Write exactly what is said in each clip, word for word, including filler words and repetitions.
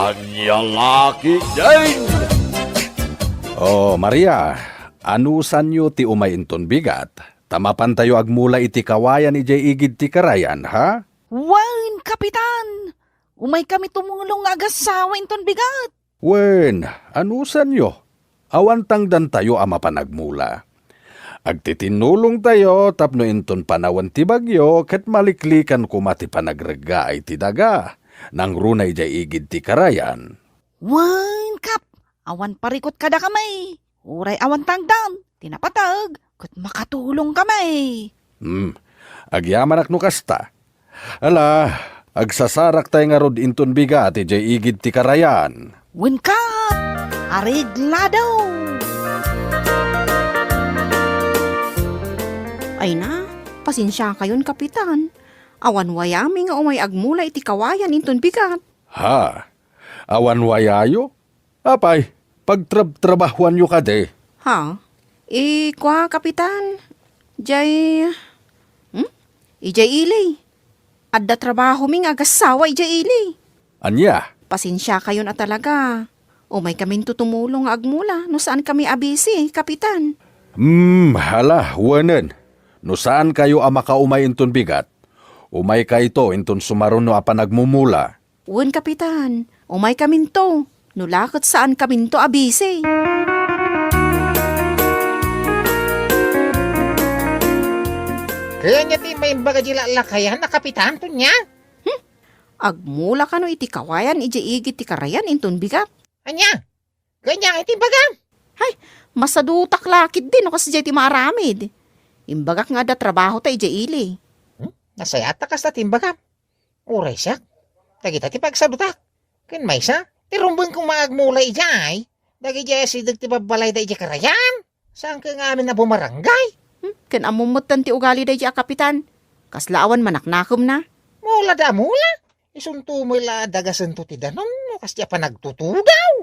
Ania la ketdin? Oh, Maria, anusanyo ti umay inton bigat, ta mapantayo agmula iti kawayan idiay igid ti karayan, ha? Wen, Kapitan! Umaykami tumulong nga agassawa inton bigat. Wen, anusanyo? Awan tangdantayo a mapan agmula. Agtitinnulongtayo tapno inton panawen ti bagyo ket maliklikan koma ti panagreggaay ti daga, nangruna idiay igid ti karayan. Wen, Kap, awan parikut kadakami. Uray awan tangdan ti napateg ket makatulongkami. Hmm, agyamanak no kasta. Ala, agsasaraktay ngarud inton bigat idiay igid ti karayan. Wen, Kap, areglado! Ay na, pasensiakayon, Kapitan. Awan wayami nga umay agmula iti kawayan inton bigat. Ha? Awan wayayo? Apay, pagtrabtrabahuanyo kadi? Ha? I, kua, Kapitan? Jay, hmm? Ijay ili. Adda trabahomi nga agassawa ijay ili. Ania? Pasensiakayon a talaga. Umaykaminto tumulong nga agmula no saankami a busy, Kapitan. Hmm, hala, wenen. No saankayo a makaumay inton bigat, umaykayto inton sumaruno a panagmumula. Wen, Kapitan, umaykaminto. No la ket saankaminto a busy. Kayatyo ti maimbaga di lallakayan a Kapitan, Tonia? Hmm? Agmula kano iti kawayan idiay igid ti karayan inton bigat? Ania? Kayatyo ti imbagam? Hay, masadutak la ketdi no kasdiay ti maaramid. Imbagak nga adda trabahota idiay ili. Hmm? Nasayaat ta kasta ti imbagam. Uray siak, dagita ti pagsadutak. Ken maysa, ti rumbeng koma agmula idiay, dagidiay asideg ti babbalayda idiay karayan. Saan kano ngamin a bumaranggay? Hmm, ken ammom metten ti ugali daydiay a Kapitan. Kasla awan manaknakemna. Mula da mula. Isunto met la a dagasento ti danum no kasdiay a panagtutugaw.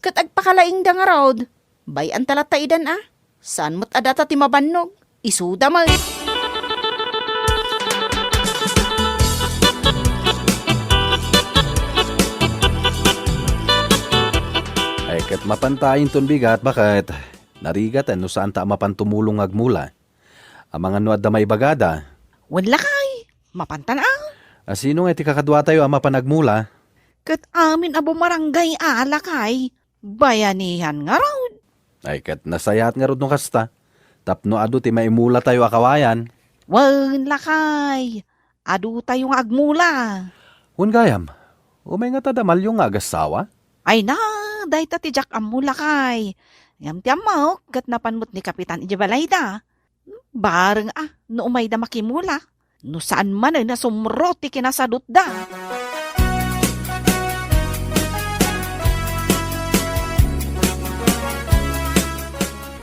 Ket agpakalaingda ngarud. Bay-anta latta idan a. Saan met a data ti mabannog. Isuda met. Ay, ket mapanta inton bigat, baket. Narigat, no saanta a mapan tumulong nga agmula. Amangan no adda maibagada. Wen lakay, mapantan a. A, sino nga iti kakaduatayo a mapan agmula? Ket amin a bumaranggay a lakay, bayanihan ngarud. Ay, ket nasayaat ngarud no kasta, tapno adu ti maimulatayo a kawayan. Wen lakay, adutayo nga agmula. Wen gayam, umay ngata da Malyo nga agassawa? Ay na, dayta ti diak ammo lakay. Ngem ti ammok, ket napan met ni Kapitan idiay balayda. Bareng a, no umayda makimula. No saan manen a sumro ti kinasadutda.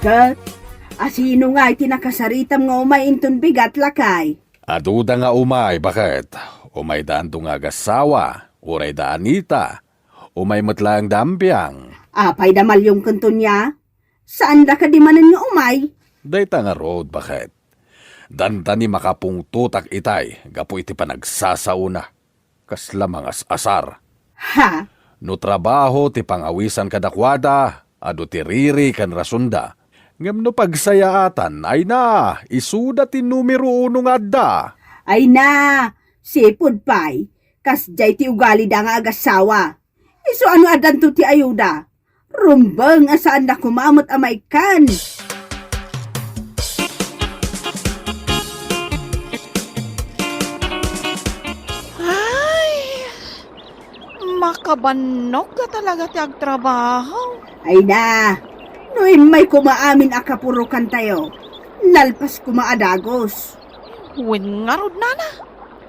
Ket, asino nga iti nakasaritam nga umay inton bigat, lakay? Aduda nga umay, baket. Umayda Ando nga agassawa, uray da Anita, umay met laeng da Ambiang. Apay da Malyong ken Tonia? Saanda kadi manen nga umay? Dayta ngarud, baket. Dandani makapungtotak itay gapu iti panagsasaona. Kasla mangas-asar. Ha? No trabaho ti pangawisan kadakuada, adu ti riri ken rasonda. Ngem no pagsayaatan, ay na, isuda ti numero uno nga adda. Ay na, sipud pay, kasdiay ti ugalida nga agassawa. Isu a no addanto ti ayuda, rumbeng a saanda koma met a maikkan. Ay, makabannog a talaga ti agtrabaho. Ay na, no immay koma amin a kapurokantayo, nalpas koma a dagus. Wen ngarud, nana,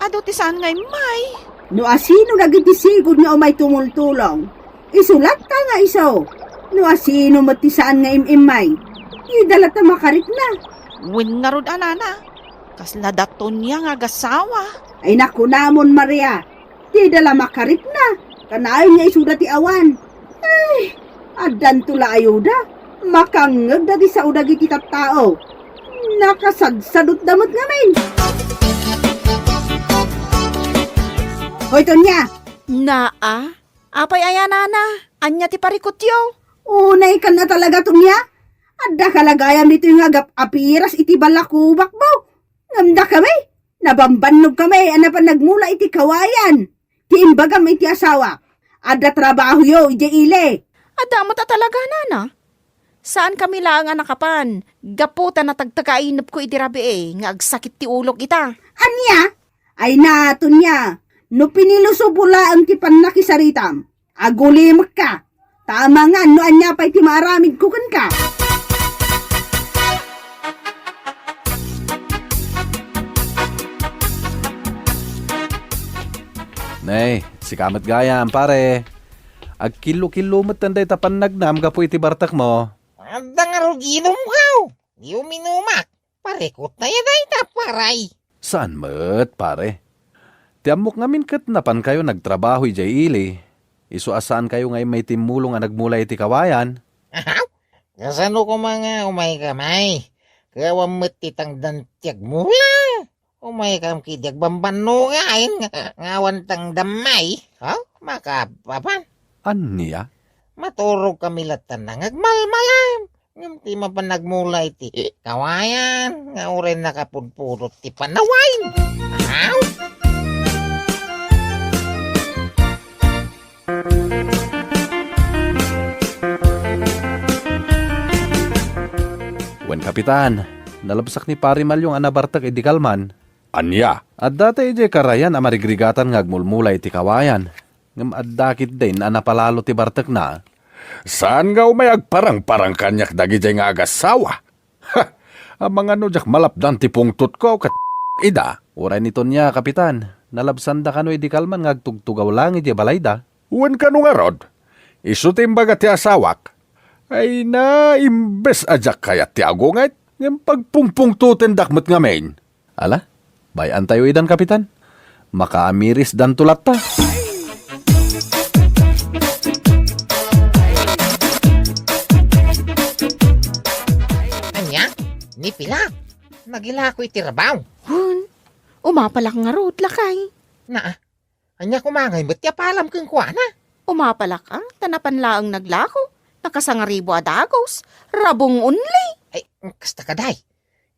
adu ti saan nga immay. No asino dagiti sigud nga umay tumultulong, isu latta nga isu. No asino met ti saan nga im-immay, dida latta makarikna. Wen ngarud a, nana, kasla da Tonia nga agassawa. Ay, nakunamon, Maria, dida la makarikna. Kanayon nga isuda ti awan. Ay, addanto la ayuda. Makangngegda ti sao dagiti tattao. Nakasagsadutda met ngamin. Hoy, Tonia! Naa? Apay aya, nana? Ania ti parikutyo? Unaykan a talaga, Tonia. Adda kalagayam ditoy nga agap-apiras iti balakubakmo. Ngem dakami, nabambannogkami a napan nagmula iti kawayan. Ti imbagam iti asawak, adda trabahoyo idiay ili. Adda met a talaga, nana. Saankami laeng a nakapan, gapu ta natagtag a inepko idi rabii nga agsakit ti ulok ita. Ania? Ay na, Tonia, no pinilusopo laeng ti pannakisaritam, agulimekka. Ta amangan no ania pay ti maaramidko kenka. Nay, sika met gayam, pare. Agkillo-killo metten dayta pannagnam gapu iti bartekmo. Adda ngarud inumkaw. Di uminumak. Parikut na ya dayta, paray. Saan met, pare? Ti ammok ngamin ket napankayo nagtrabaho idiay ili. Isu a saankayo nga immay timmulong a nagmula iti kawayan. Ahaw? Kasano koma nga umayka, may? Ket awan met ti tangdan ti agmula. Umaykam ketdi agbambannogayen nga, nga awan tangdam, may. Ha? Makapapan. Ania? Maturogkami latta nga agmalmalam. Ngem ti mapan nagmula iti kawayan nga uray nakapudpudot ti panawen. Aw! Wen, Kapitan, nalabsak ni Pari Malyong a nabartek idi kalman. Ania? Adda tay idiay karayan a marigrigatan nga agmulmula iti kawayan. Ngem adda ketdin a napalalo ti bartekna. Saan nga umay agparangparang kaniak dagidiay nga agassawa? Ha! Amangan no diak malapdan ti pungtotko ket ida. Uray ni Tonia, Kapitan, nalabsanda kano idi kalman nga agtugtugaw laeng idiay balayda. Wen kano ngarud, isu ti imbaga ti asawak. Ay na, imbes a diak kayat ti agunget, ngem pagpungpungtotendak met ngamin. Ala, bay-antayo idan, Kapitan. Makaamirisdanto latta. Ania? Ni pila? Nagilako iti rabaw. Hun, umapalak ngarud, lakay. Naa, ania koma ngay met ti apalam kenkuana? Umapalak a, ta napan laeng naglako. Nakasangaribo a dagus. Rabong only. Ay, kasta ka, day.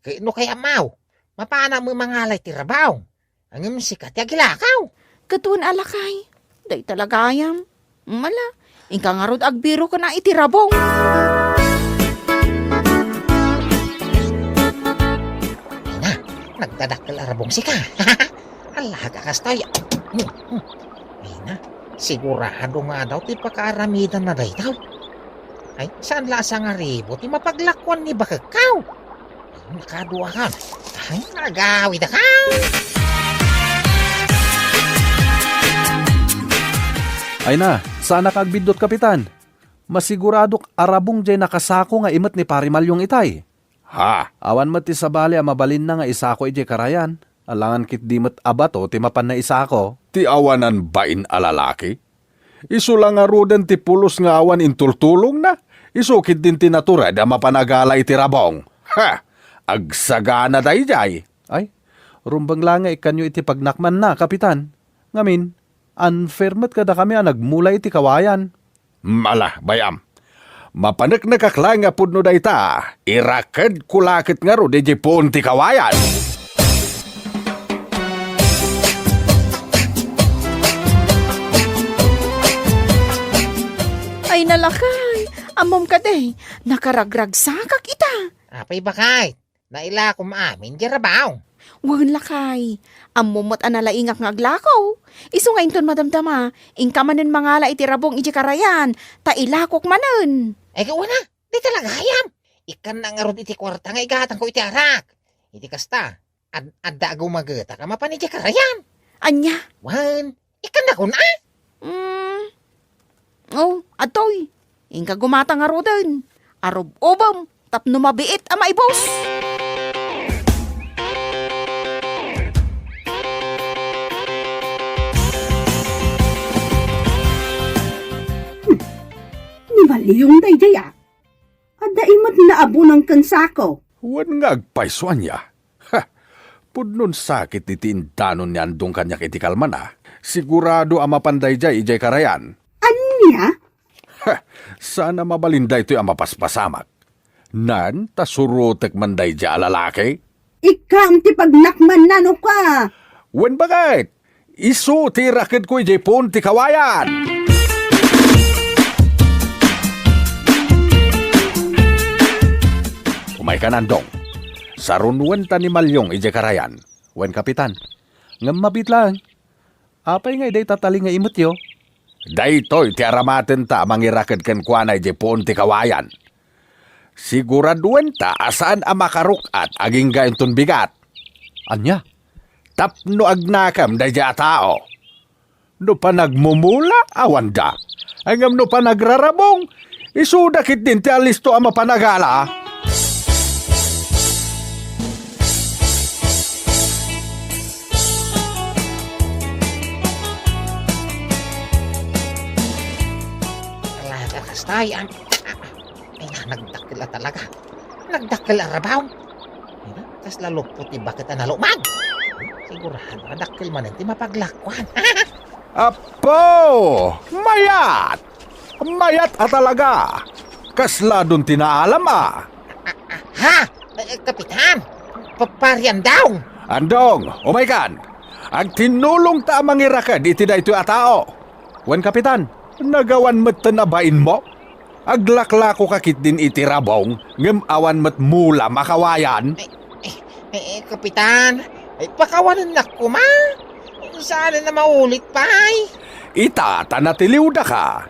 Ket no kayatmo, mapanam a mangala iti rabaw. Ngem sika ti agilakaw. Ket wen a, lakay, dayta la gayam. Mala, inka ngarud agbiroken a iti rabong. Ina, nagdadakkel a rabong sika. Alaga kastoy. Ay na, sigurado nga daw ti pakaaramidanna daytoy. Ay, saan la a sangaribo ti mapaglakuan ni bakekkaw? Nakaduakan. Ay, nagawidaka. Ay na, saanak agbiddut, Kapitan. Masiguradok a rabong diay nakasako nga imet ni Pari Malyong itay. Ha? Awan met ti sabali a mabalinna nga isako idiay karayan. Alangan ketdi met a bato ti mapanna isako. Ti awanan bain a lalaki? Isu la ngaruden ti pulos nga awan intultulongna. Isu ketdin ti natured a mapan agala iti rabong. Ha! Agsagana daydiay. Ay, rumbeng la nga ikkanyo iti pagnakmanna, Kapitan. Ngamin, unfair met kadakami a nagmula iti kawayan. Mala, bay-am. Mapaneknekak laeng a pudno dayta, irakedko la ket ngarud idiay puon ti kawayan. Ay, nalakay, ammom kadi, nakaragragsakak ita. Apay, bakay? Nailakom amin diay rabaw. Wen, lakay. Ammom met a nalaingak nga aglako. Isu nga inton madamdama, inka manen mangala iti rabong idiay karayan, ta ilakok manen. Ay, gawana, dayta la gayam. Ikkannak ngarud iti kuarta nga igatangko iti arak. Iti kasta, ad-, adda a gumagetak a mapan idiay karayan. Ania? Wen, Ikkannakon a? Mm. Oh, adtoy. Inka gumata ngaruden. Arub-ubem tapno mabiit a maibus. Hmm. Ni Malyong daydiay a. Adda imet nga abuneng ken sako. Wen nga agpayso ania? Ha! Pudnon sakit iti indanon ni Andong kaniak iti kalman a. Sigurado a mapan daydiay idiay karayan. Ania? Saan a mabalin daytoy a mapaspasamak. Nan, ta surotek man daydiay a lalaki? Ikkaam ti pagnakman nano ka. Wen, baket? Isu ti irakedko idiay puon ti kawayan. Umaykan, Andong. Sarunoenta ni Malyong idiay karayan. Wen, Kapitan. Ngem mabiit laeng. Apay ngay dayta tali nga imetyo? Daytoy ti aramatenta a mangiraked kenkuana idiay puon ti kawayan. Siguraduenta a saan a makaruk-at agingga inton bigat. Ania? Tapno agnakem daydiay a tao. No panagmumula, awanda. Ngem no panagrarabong, isuda ketdin ti alisto a mapanagala. Talaga, kastay, ang, ay, na, nagdakkel a talaga. Nagdakkel a rabaw. Ay, na, kasla lupot ti baket a nalumag. Sigurado, dakkel manen ti mapaglakuan. Apo! Mayat! Mayat a talaga! Kasla don ti naalam a. Ha? Eh, Kapitan? Pa-, Pari Andong? Andong, umaykan! Agtinnulongta a mangiraked iti daytoy a tao. Wen, Kapitan, nagawan metten a bainmo? Aglaklakoka ketdin iti rabong, ngem awan met mula makawayan? Eh, eh, eh, Kapitan, eh, pakawanennak koma. Saan a maulit pay? Ita ta natiliwdaka.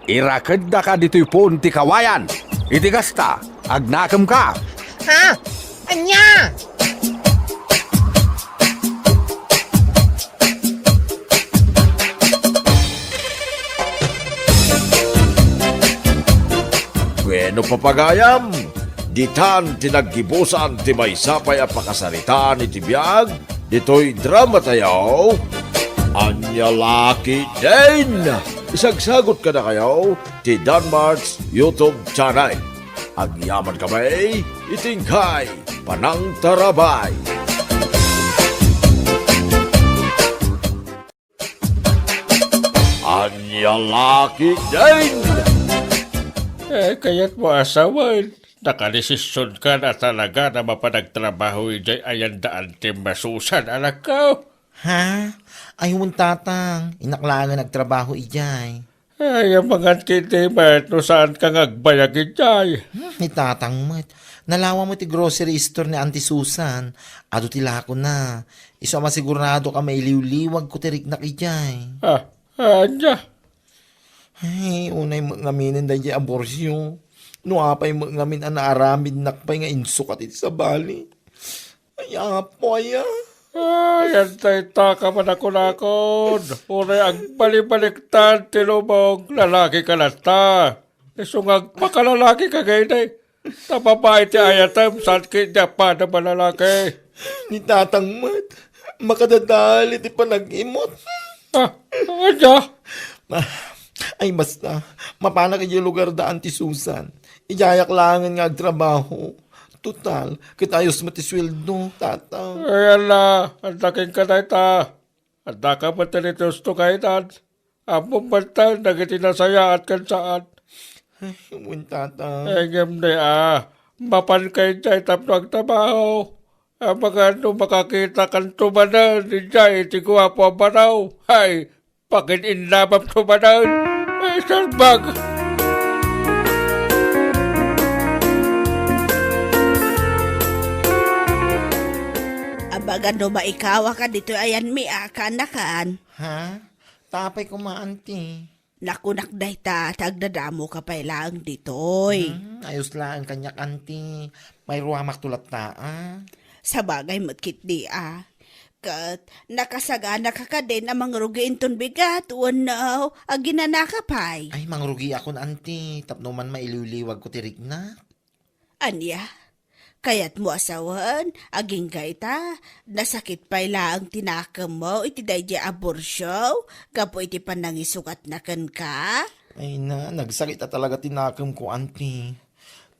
Irakeddaka ditoy puon ti kawayan. Iti kasta, agnakemka. Ha? Ania? Bueno, papagayam, ditan ti naggibusan ti maysa pay a pakasaritaan iti biag ditoy drama tayo. Ania la ketdin? Isagsagot kadakayo ti Danmart's YouTube channel. Agyaman kami iti inkay panangtarabay. Ania la ketdin? Eh, kayatmo a sawen, nakadesisionka na talaga a mapan agtrabaho idiay ayan da Anti Susan, anakko? Ha? Ay, wen, Tatang, innak laengen agtrabaho idiay. Ay, amangan ketdi met no saanka nga agbayag idiay. Hmm, ni Tatang met. Nalawa met ti grocery store ni Auntie Susan. Adu ti lakona. Isu a masigurado a mailiwliwagko ti riknak idiay. Ah, ania? Ay, unay met ngaminen daydiay abortion. No apay met ngamin a naaramidnak pay nga insukat iti sabali. Ay, Apo, aya. Ay, anta ita ka manakunakon. Uray agbalibaliktad ti lubong, lalaki ka latta. Isu nga agpakalalaki ka kaydi. Ta babai ti ayatem, saan ketdi a pada malalaki. Ni Tatang met, makadadael iti panag-imot. Ah, ania? Ah, ay, basta, mapanak idiay lugar da Auntie Susan. Idiayak laengen nga agtrabaho. Total, ket ayos met ti sueldo, Tatang. Ay, ala, anta kenka dayta. Anta ka met ti usto kaydan. Ammom met dagiti nasayaat ken saan. Ay, wen, Tatang. Ay, ngem ni a, mapanka idiay tapno agtrabaho. Amangan no makakitakanto manen idiay iti guapo a banaw. Hay, pakin-innabamto manen. Ay, salbag! Amangan no maikawaka ditoy ayanmi a kaanakan. Ha? Ta apay koma, Auntie? Nakunak dayta, ta agdadamoka pay laeng ditoy. Hmm, ayos laeng kaniak, Auntie. Mayruamakto latta, a. Sabagay met ketdi, a. Ket nakasaganaka kadin a mangrugi inton bigat wenno aginanaka pay? Ay, mangrugiakon, Auntie, tapno man mailiwliwagko ti riknak. Ania? Kayatmo a sawen, agingga ita, nasakit pay laeng ti nakemmo iti daydiay a abortion gapu iti panangisukatna kenka? Ay na, nagsakit a talaga ti nakemko, Auntie.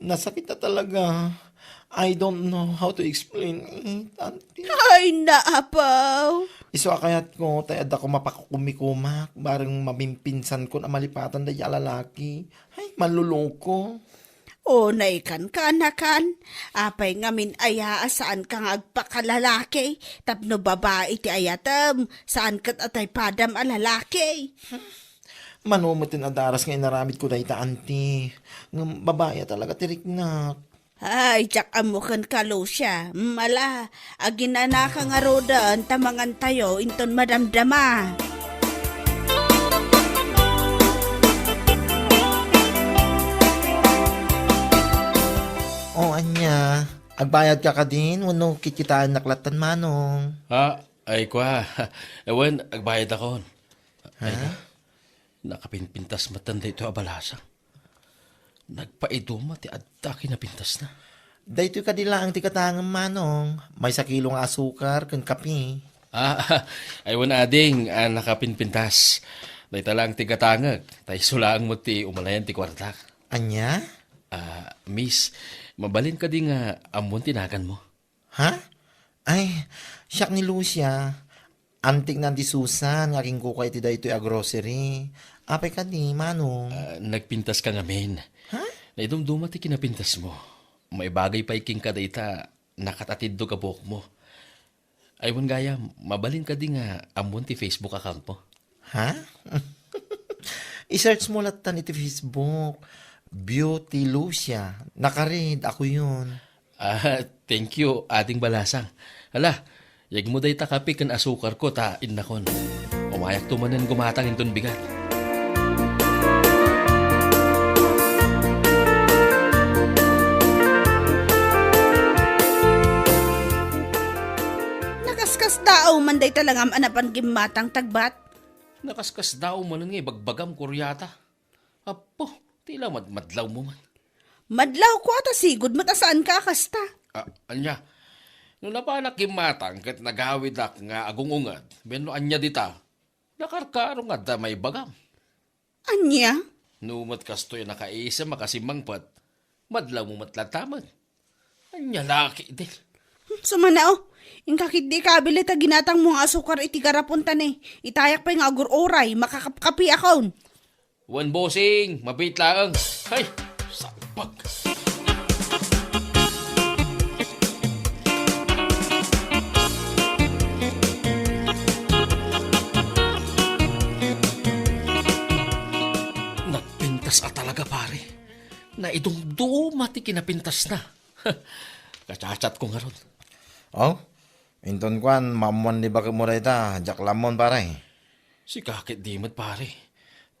Nasakit na talaga. I don't know how to explain it, Auntie. Ay, naapaw! Isu a kayatko, tay adda ko mapakukumikumak, bareng mabimpinsan ko a malipatan dayta a lalaki. Ay, manluloko. O, naikan ka, anakan. Apay ngamin aya a saan ka nga agpakalalaki? Tapno babai ti ayatem, saan ket a tay padam a lalaki. Mano met ti nadaras nga inaramid ko dayta, Auntie. Ngem babai a talaga ti riknak. Ay, diak ammo kenka, Lucia. Mala, aginanaka ngaruden ta mangantayo inton madamdama. O, ania? Agbayad ka kadin wenno kitkitaennak lattan, Manong? Ah, ay, kua. Ewan, agbayad akon. Ay, ha? Nakapinpintas metten daytoy a balasang. Nagpaiduma ti adda kinapintasna. Daytoy kadi laeng ti gatangem, Manong. Maysa kilo nga asukar ken kape. Ah, ay wen, ading, ah, nakapinpintas. Dayta laeng ti gatangek. Tay isu laeng met ti umalayan ti kuartak. Ania? Ah, miss, mabalin kadi nga ammon ti naganmo? Ha? Ay, siak ni Lucia. Antikna ni Susan nga agingkuka iti daytoy a grocery. Apay kadi, Manong? Ah, nagpintas ka ngamin. Ha? Naidumduma ti kinapintasmo. Maibagay pay kenka dayta, nakat-atiddog a buokmo. Ay, wen gayam, mabalin kadi nga ammon ti Facebook accountmo? Ha? I-search mo lattan iti Facebook, Beauty Lucia. Nakaread, ako yun. Ah, thank you, Ading Balasang. Hala, yegmo dayta kape ken asukarko ta innakon. Umayakto manen gumatang inton bigat. Nakaskasdaaw man dayta langam a napan gimmatang, Tagbat. Nakaskasdaaw manen nga ibagbagam, Kuryata. Apo, ti la madmadlawmo man. Madlawko a ta sigud met a saanka a kasta. Ah, ania? No napanak gimmatang ket nagawidak nga agung-ungad, wenno ania dita? Nakarkaro nga adda maibagam. Ania? No met kastoy a nakaisem a kasimmangpet, madlawmo met latta met. Ania la ketdin? Hmm, sumana, o. Inka ketdi ikabil dayta ginatangmo nga asukar iti garapon ta ne, itayak pay nga agur-uray, makakapkapiakon. Wen, bossing, mabiit laeng. Hay, salbag. Nagpintas a talaga, pare. Naidumduma ti kinapintasna. Kachatchatko ngarud. O, inton kuan, maammuan ni baketmo dayta, diak la ammon, pare. Sika ketdi met, pare.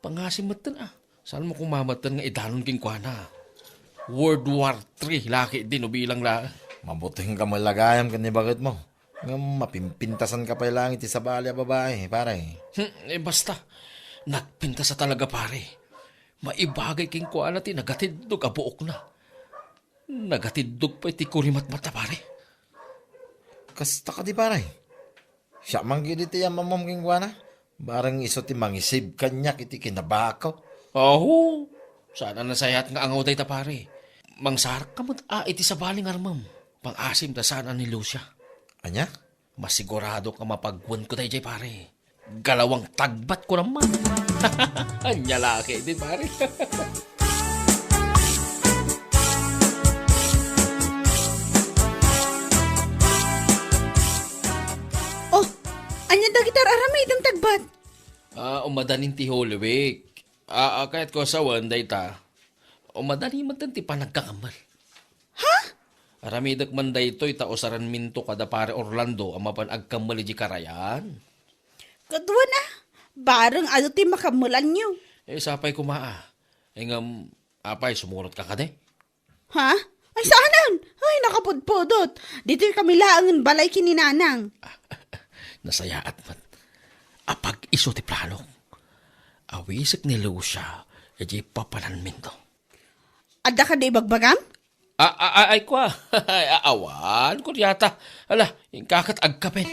Pangasim metten a. Saanmo koma metten nga idanon kenkuana? World War Three la ketdi no bilang la. Mabuting ka met la gayam ken ni baketmo. Ngem mapimpintasan ka pay laeng iti sabali a babai, pare. Hmm, e, basta. Nagpintas a talaga, pare. Maibagay kenkuana ti nagatiddog a buokna. Nagatiddog pay ti kurimatmatna, pare. Kasta kadi, pare? Siak man ketdi ti ammuam kenkuana. Bareng isu ti mangisib kaniak iti kinabako. Aho, saan a nasayaat nga angaw dayta, pare. Mangsarak ka met a iti sabali nga armem. Pangasim ta saan a ni Lucia. Ania? Masiguradok a mapagwenko daydiay, pare. Galawang tagbat ko naman. Ania la ketdi, pare. O, ania dagiti ar-aramidem, Tagbat? Ah, umadanin ti Holy Week. Ah, ah, kayatko a sawen dayta. Umadanin met ti panagkakammel. Ha? Aramidek man daytoy ta usarenminto kada Pare Orlando a mapan agkammel idiay karayan. Kaduana, bareng adu ti makammelanyo. E, sapay koma a. E, ngem, apay, sumurotka kadi? Ha? Ay, saanen? Ay, nakapudpudot. Ditoy kami laengen balay ken ni Nanang. Nasayaat met. Apag-isu ti planok. Awisek ni Lucia idiay papananminto. Adda kadi ibagbagam? A-, a-, a-, ay, kua. Ay, a-, awan, Kuryata. Ala, inka ket agkapen.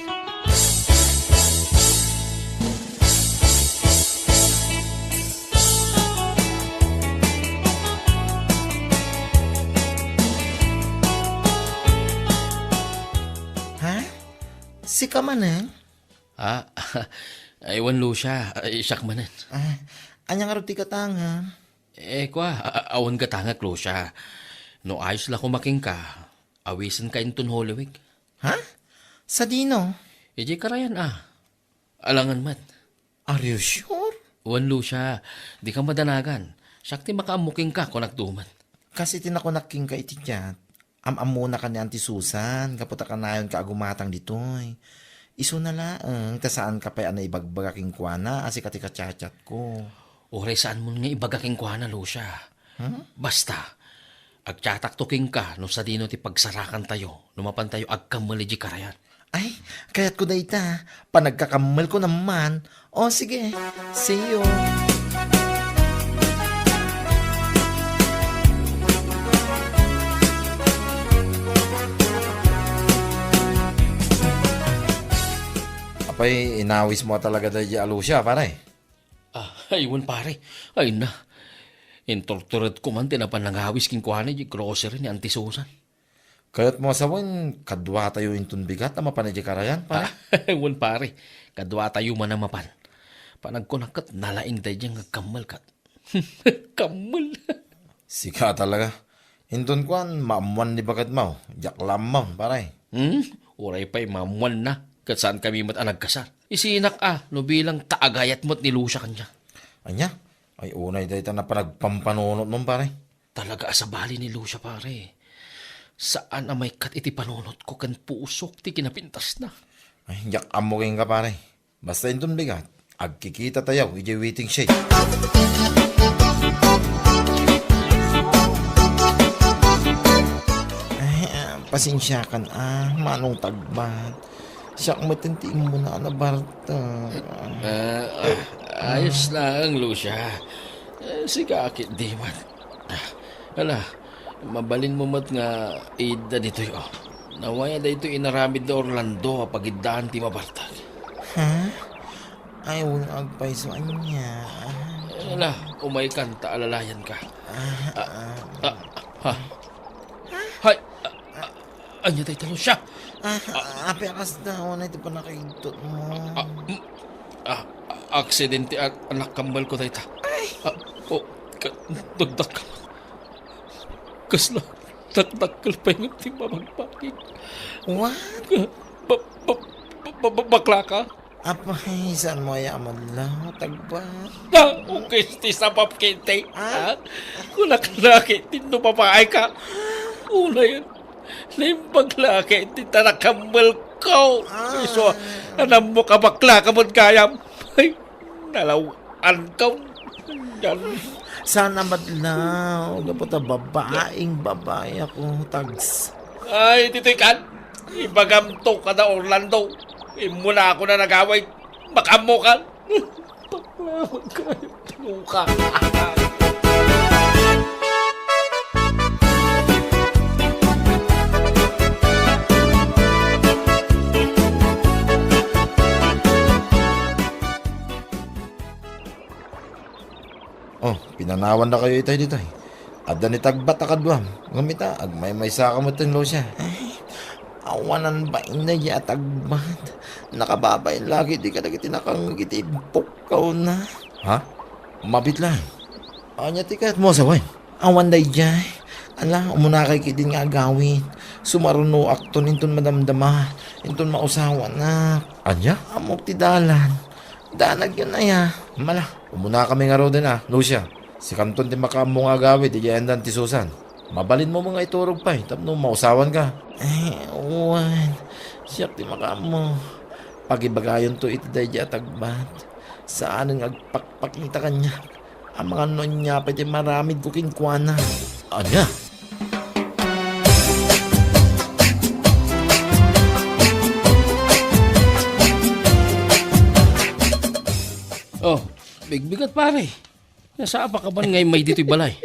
Sika manen? Ah, ay, wen, Lucia. Ay, siak manen. Ah, ania ngarud ti gatangem? Eh, kua, a-, a-, awan gatangek, Lucia. No ayos la koma kenka, awisenka inton Holy Week. Ha? Sadino? Idiay karayan, ah. Alangan met. Are you sure? Wen, Lucia, dika madanagan. Siak ti makaammo kenka, kunak duman. Kas iti nakunak kenka iti chat, am-ammonaka ni Auntie Susan, gapu ta kanayonka a gumatang ditoy. Isuna laeng, ta saanka pay a naibagbaga kenkuana, a sika ti kachatchatko. Uray saanmon nga ibaga kenkuana, Lucia. Hmm? Basta, agchatakto kenka no sadino ti pagsarakantayo no mapantayo agkammel idiay karayan. Ay, kayatko dayta. Panagkakammelko naman. O, sige. See you. Apay, inawismo talaga daydiay a Lucia, pare? Ah, ay, wen, pare. Ay na. Inturturedko man ti napan nangawis kenkuana idiay grocery ni Auntie Susan. Kayatmo a sawen, kaduatayo inton bigat a mapan idiay karayan, pare? Ah, wen, pare. Kaduatayo man a mapan. Panagkunak ket nalaing daydiay nga agkammel ket. Kammel. Sika talaga. Inton kuan, maammoan ni baketmo. Diak la ammo, pare. Hmm? Uray pay maammoanna. Ket saankami met a nagkasar. Isinak a, no bilang ta agayat met ni Lucia kaniak. Ania? Ay, unay dayta napan nagpampanunotmon, pare. Talaga a sabali ni Lucia, pare. Saan a maikkat iti panunotko ken pusok ti kinapintasna. Ay, diak ammo kenka, pare. Basta inton bigat, agkikitatayo idiay waiting shed. Ay, ah, pasensiakan, ah, Manong Tagbat. Siak met ti immuna a nabartek. Ah, ah, ayos laeng, Lucia. Eh, sika ketdi met. Ah, ala, mabalinmo met nga idda ditoy, oh. Nawaya daytoy inaramid ni Orlando a pagiddaan ti mabartek. Ha? Ay, wen, agpayso ania. Ala, umaykan ta alalayanka. Ah, Ah, ah. ah, ha? Hay, ah, ah, ania dayta, Lucia? Ah, apay a kasta, unay ti pannakaigtutmo. Ah, mm, ah, aksidente a, a nakammel ko dayta. Ay! Ah, oh, ka-, dagdag ka. Kasla, dakdakkel pay met ti mabagbaking. What? Ka-, ba-, ba-, ba-, ba-, bakla ka? Apay, saanmo aya a madlaw, Tagbat? Ah, ukis ti sapap, Kitty. Ah? Ha? Kunak la, Kitty, no babae ka. Unayen, naimbag la, Kitty, ta nakammel ko. Ah. Isu, anam mo ka bakla ka met gayam. Ay, nalaw-an ka. Yan. Saan a madlaw, gapu ta babaeng babae ako, Tags. Ay, ditoy kan. Ibagamto kada Orlando. Immuna ako na nagaway. Makaammokan. Paklawan kayo, luka. Oh, pinanawannakayo itay ditoy. Adda ni Tagbat a kaduam. Ngem ita, agmaymaysaka metten, Lucia. Ay, awanan bain daydiay a Tagbat. Nakababain la ketdi kadagiti nakangngeg iti ibbukko na. Ha? Mabit laeng. Ania ti kayatmo a sawen? Awan daydiay. Ala, umunakay ketdin nga agawid. Sumarunoakton inton madamdama, inton mausawanak. Ania? Ammok ti dalan. Danagyon aya. Mala, umunakami ngaruden a, Lucia. Sikanton ti makaammo nga agawid idiay ayandan ti Susan. Mabalinmo met nga iturog pay tapno mausawanka. Ay, wen. Siak ti makaammo. Pagibagayonto iti daydiay a Tagbat. Saanen nga agpakpakita kaniak. Amangan no ania pay ti maaramidko kenkuana. Ania? Oh, bigbigat, pare. Nasapa ka man nga immay ditoy balay?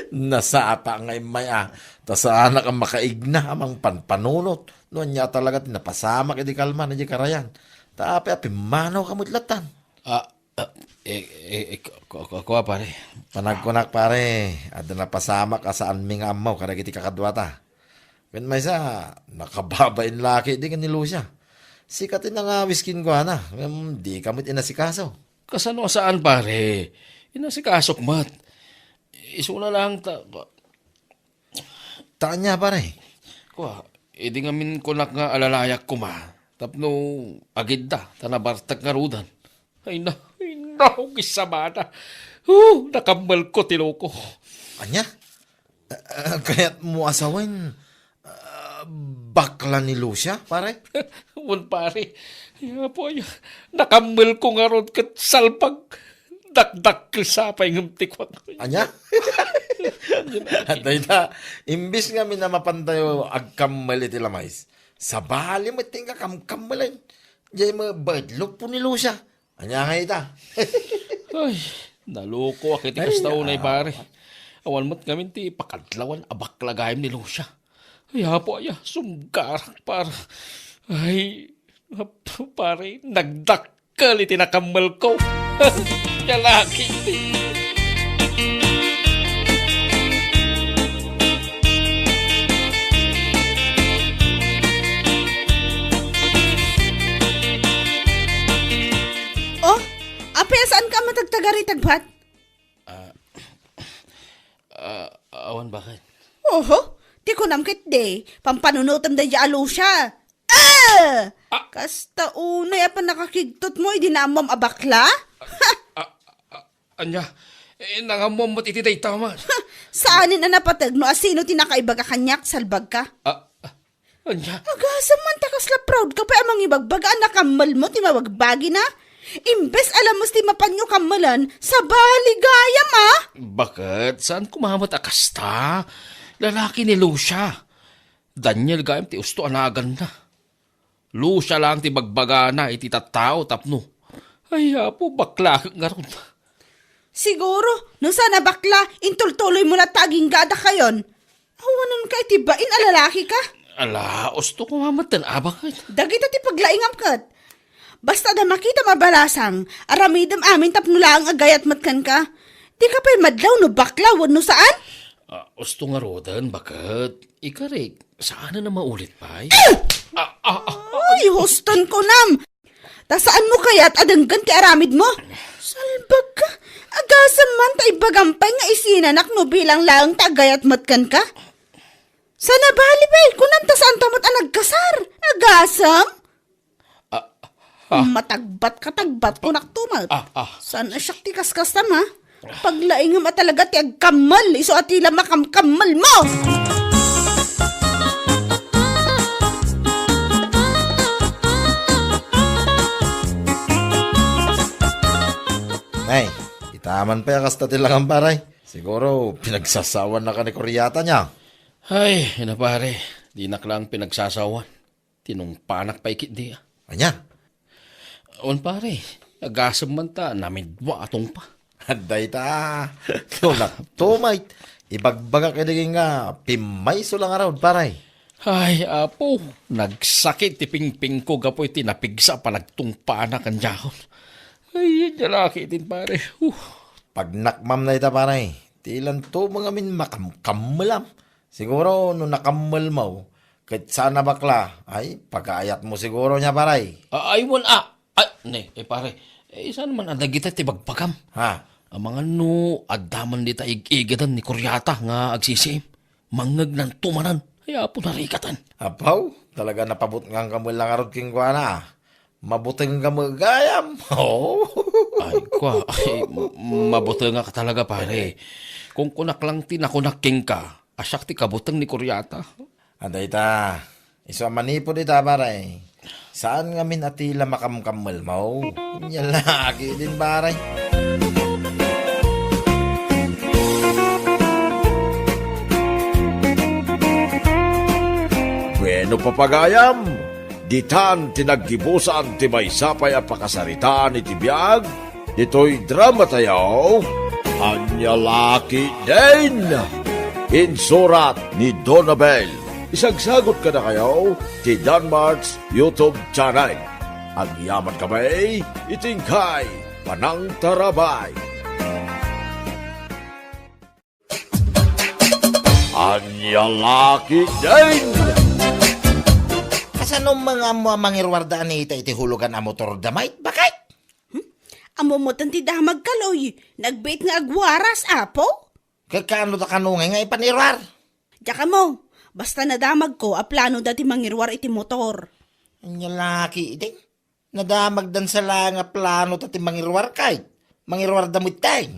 Nasapa nga immay, ah. Ta saanak a makaigna a mangpanpanunot. No ania talaga ti napasamak iti kalman idiay karayan. Ta apay a pimmanawka met lattan? Ah, ah, eh, eh, eh, ku-, ku-, ku-, kua, pare. Panagkunak, pare, adda napasamak a saanmi nga ammo kadagiti kakaduata. Ken maysa, nakababain la ketdi ken ni Lucia. Sika ti nangawis kenkuana, ngem dika met inasikaso. Kasano a saan, pare? Inasikasok met. Isuna lang ta, ta ania, pare? Kua, idi ngamin kunak nga alalayak koma, tapno agidda, ta nabartek ngaruden. Ay na, ay na, gisabana. Oh, nakammalko ti loko. Ania? Ah, kayatmo a sawen, ah, bakla ni Lucia, pare? Wen, pare. Ay, apo, ay, nakammalko ngarud ket salpag. Dakdakkel sa pay ngem ti kuak. Ania? At dayta, imbis ngamin a mapantayo agkammal iti lamayes, sabali met ti inka kamkammalen. Jay met baet luppo ni Lucia. Ania nga ita? Ay, nalukoak iti kasta unay, pare. Awan met ngamin ti pakadlawan a bakla gayam ni Lucia. Ay, apo aya, sumgarak, pare. Ay, ap-, pare, nagdakkel iti nakammalko. Lalaki. Oh, apay a saanka a matagtagari, Tagbat? Ah, ah, awan, bakit? Oho, ti kunam ketdi, pampanunotem daydiay a Lucia. Ah! Ah! Kasta unay a pannakakigtotmo idi naammom a bakla? Ah, ah, ania? Eh, nangammom met iti dayta man. Saanen a napateg no asino ti nakaibaga kaniak, salbagka. Ah, ah, ania? Agasem man ta kasla proud ka pay a mangibagbaga a nakammalmo ti mabagbagina. Imbes a lames ti mapanyo kammalan, sabali gayam, a? Baket? Saan koma met a kasta? Lalaki ni Lucia. Daniel gayam ti usto a naganna. Lucia laeng ti bagbagana iti tattao tapno, ay, Apo, baklakek ngarud. Siguro, no saan a bakla, intultuloymo latta agingga a dakayon. Awanenka iti bain a lalakika. Ala, usto koma metten, a, baket? Dagita ti paglaingam ket. Basta adda makitam a balasang, aramidem amin tapno laeng agayat met kenka. Dika pay madlaw no bakla wenno saan? Ah, usto ngaruden, baket. Ikarik, saanen a maulit pay? Ah! Ah, ah, ah, ah. Ay, huston kunam! Ta saanmo kayat a denggen ti aramidmo? Salbagka, agasem man ta ibagam pay nga isinanak no bilang laeng ta agayat met kenka. Saan a bali pay, kunam ta saanta met a nagkasar. Agasem? Ah, ah. Matagbat ka, tagbat, kunak tumat. Ah, ah. Saan a siak ti kaskastam, ha? Paglaingem a talaga ti agkammal, isu a ti la makamkammal mo! Nay, itaman pay a kasta ti langam, pare. Siguro, pinagsasawan na ka ni Kuryata niya. Ay, ina pare, dinak lang pinagsasawan. Tinungpanak pay ketdi, a. Ania? Wen, pare, agasem man ta namidwa a tungpa. Adda ita, tulak tumay. Ibagbagak idi nga pimmayso lang ngarud, pare. Ay, Apo, nagsakit ti pingpingko gapu iti napigsa a panagtungpanak kaniak. Ay, ania la ketdin, pare. Uh. Pagnakmam na ita, pare. Ti lanto mo ngamin makamkammelam. Siguro no nakammelmo, ket saan a bakla, ay, pagaayatmo siguro nia, pare. A-, ay, wen, a. Ay, ne, eh, pare. Eh, saan man a dagita ti bagbagam? Ha? Amangan no adda man dita ig-igadan ni Kuryata nga agsisiim. Mangngegnanto manen. Ay, Apo, narikatan. Apaw, talaga napabutnganka met la ngarud kenkuana. Mabutengka met gayam. Oh. Ay, kua, ay, m-, mabutengak talaga, pare. Kunkunak lang ti nakunak kenka, a siak ti kabuteng ni Kuryata. Adda ita, isu a manipud ita, pare. Saan ngamin a ti la makamkammelmo? Ania la ketdin, pare. Bueno, papagayam, ditan ti naggibusan ti maysa pay a pakasaritaan iti biag ditoy dramatayo, Ania La Ketdin. Insurat ni Donabel. Isagsagut kadakayo ti Danmart's YouTube channel. Agyamankami iti inkay panangtarabay. Ania La Ketdin! Tano nga ammo a mangiruarda Anita iti hulugan a motorda met, baket? Hmm? Ammo met ti damag, Kaloy. Nagbiit nga agwaras, apo? Ket kaano ta kano ngay nga ipaniruar? Diak ammo, basta nadamagko a planoda ti mangiruar iti motor. Ania la ketdin? Nadamagdan sa la nga planota ti mangiruar ket mangiruarda met tay.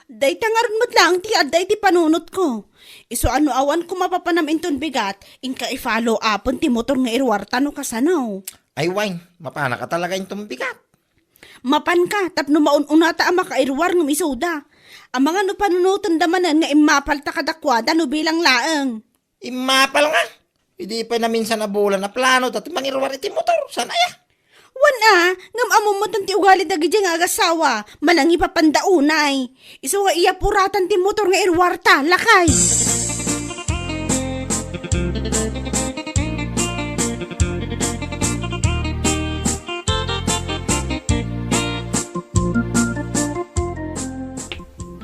Dayta ngarud met laeng ti adda iti panunotko. Isu a no awan ko mapapanam inton bigat, inka i-follow upon ti motor nga iruarta no kasano. Ay wen, mapanak a talaga inton bigat. Mapanka tapno maun-unata a makairuar ngem isuda. Amangan no panunotenda manen nga immapalta kadakuada no bilang laeng. Immapal nga. Idi pay naminsan a bulan a planota ti mangiruar iti motor. Saan aya? Wen a, ngem ammo met ti ugali dagiti nga agasawa. Manangipapanda unay. Isu nga iyapuratan ti motor nga iruarta, lakay.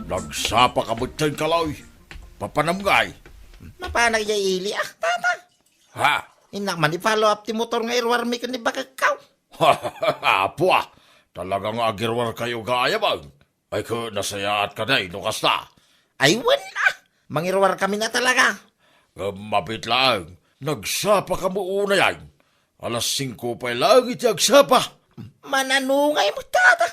Nagsapa ka met, Kaloy. Papanam ngay? Mapanak idiay ili, ah, tata. Ha? Innak man i-follow up ti motor nga iruarmi ken ni bakekko. Apo, ah. Talaga nga agiruar kayo gayam, ah. Ay, ket nasayaat ka, day, no kasta? Ay, wen, ah. Mangiruar kami na talaga. Ngem mabiit laeng, nagsapa ka met unay, ay. Alas singko pay laeng iti agsapa. Mananungay met, tata.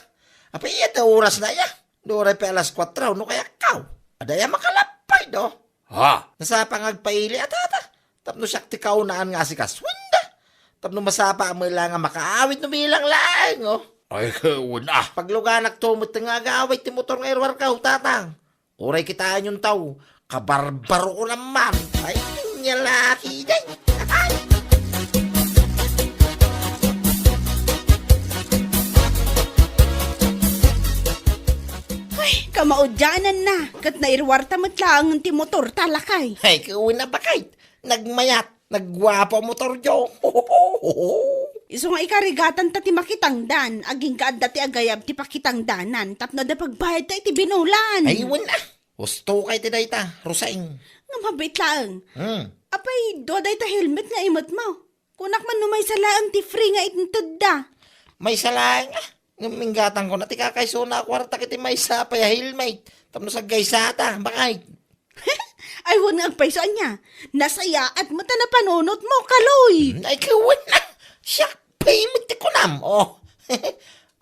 Apay, iyat oras na iya. Duray pay alas kuatro, no kayatko. Adda aya makalapay, do? Ha? Nasapa nga agpaili a tata. Tapno siak ti kaunaan nga asikasuenda. Tapno masapa a mela nga makaawid no bilang laeng, oh. Ay, wen ah. Pagluganakto met nga agawid ti motor nga iruarko, tatang. Uray kitaenyon taw, kabarbaro ko naman. Ay, ania la ketdin. Ay. Ay, kamaudiananna, ket nairuarta met laeng ti motorta, lakay. Ay, wen a baket. Nagmayat, nagguapo a motoryo. Isu nga ikarigatanta ti makitangdan, agingga adda ti agayab ti pakitangdanan, tapno adda pagbayadta iti binulan. Ay, wen a. Husto kay ti dayta, Roseng. Nga mabiit laeng. Hmm. Apay, dua dayta helmet nga imetmo. Kunak man no maysa laeng ti free nga intedda. Maysa laeng, ah. Ngem inggatangko na ti kakaysona a kuarta iti maysa pay a helmet. Tapno saggaysata, baket. Ay, wen nga agpayso ania. Nasayaat met a napanunotmo, Kaloy. Hmm, ay, ket wen a. Siak pay met ti kunam. Oh.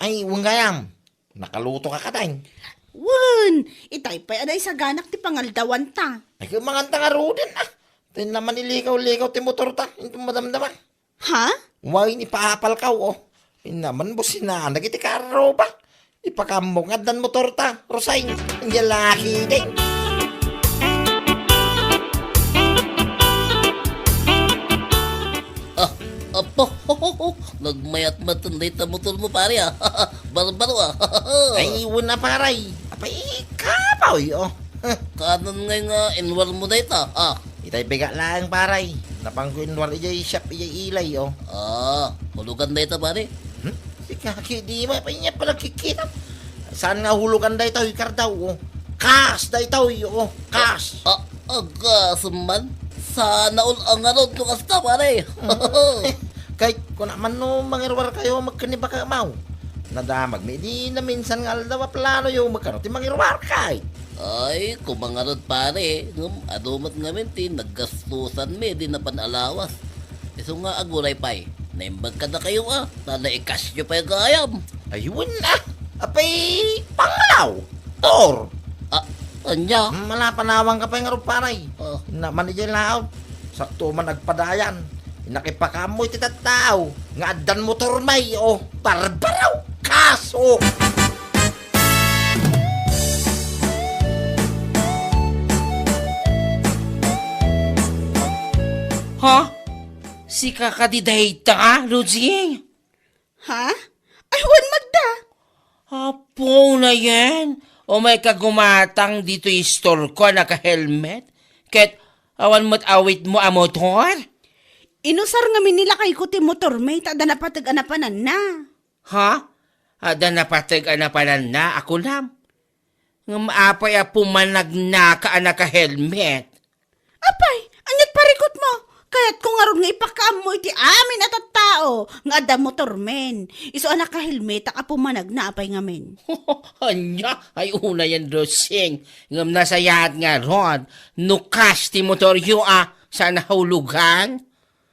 Ay, wen gayam. Nakaluto ka kadain. Wen, itay pay a naisaganak ti pangaldawanta. Ay, ket manganta ngaruden, ah. Tay naman ilikaw-likaw ti motorta, inton madamdama. Ha? Wen, ipaapalkaw, oh. Innaman businaan dagiti karro ba? Ipakaammo nga addan motorta, Roseng. Ania la ketdin. Ah, apo, nagmayat met dayta motormo, pare, ah. Barbaro, ah. Ay, wen a, pare. Apay, kapoy, oh. Kanan ngay nga inwarmo dayta, ah. Itay bigat laeng, pare. Napanko inwar idiay shop idiay Ilay, oh. Ah, hulugan dayta, pare. Hmm? Sika, di mo pa niya pala kikita. Saan nga hulugan daytoy, Kardaw, oh? Kas daytoy, oh. Kas. Ah, ah, kas man. Sana all a ngarud no kasta, pare. Hmm. Kay, kuna man no mangiruar kayo, magkanibaka maw. Nadamag mi, di naminsan nga aldaw a plano yo, magkano ti mangiruar kay? Ay, kumangarod, pare, ngem adu met ngamin ti naggastusan mi, di napan alawas. Isu nga aguray pay, naimbag kadakayo a, ta naikasyo pay gayam. Ay, wen a. Apay, pangalaw. Tor. Ah, ania? Hmm, malapanawang ka pay ngarud, pare. Ah. Naman idiay laot. Sakto man agpadayan. Nakipakaammo iti tattao nga addan motor may, oh, barbaro. Kaso. Ha? Sika kadi dayta, Lucy? Ha? Ay, wen, Magda. Apo na yan. Umay ka gumatang ditoy store ko a naka-helmet. Ket awan met awitmo a motor? Inusar ngamin ni lakayko ti motor, may ta adda napateg a napananna. Ha? Adda napateg a napananna, a kunam? Ngem apay a pumanagnaka a naka-helmet? Apay, ania't parikutmo? Ket ko ngarud nga ipakaammo iti amin a tattao nga adda motor men. Isu a nakahelmetak a pumanagna apay ngamin. Ania? Ay, unayen, Rosing. Ngem nasayaat ngarud, no kas ti motoryo a, saan a hulugan?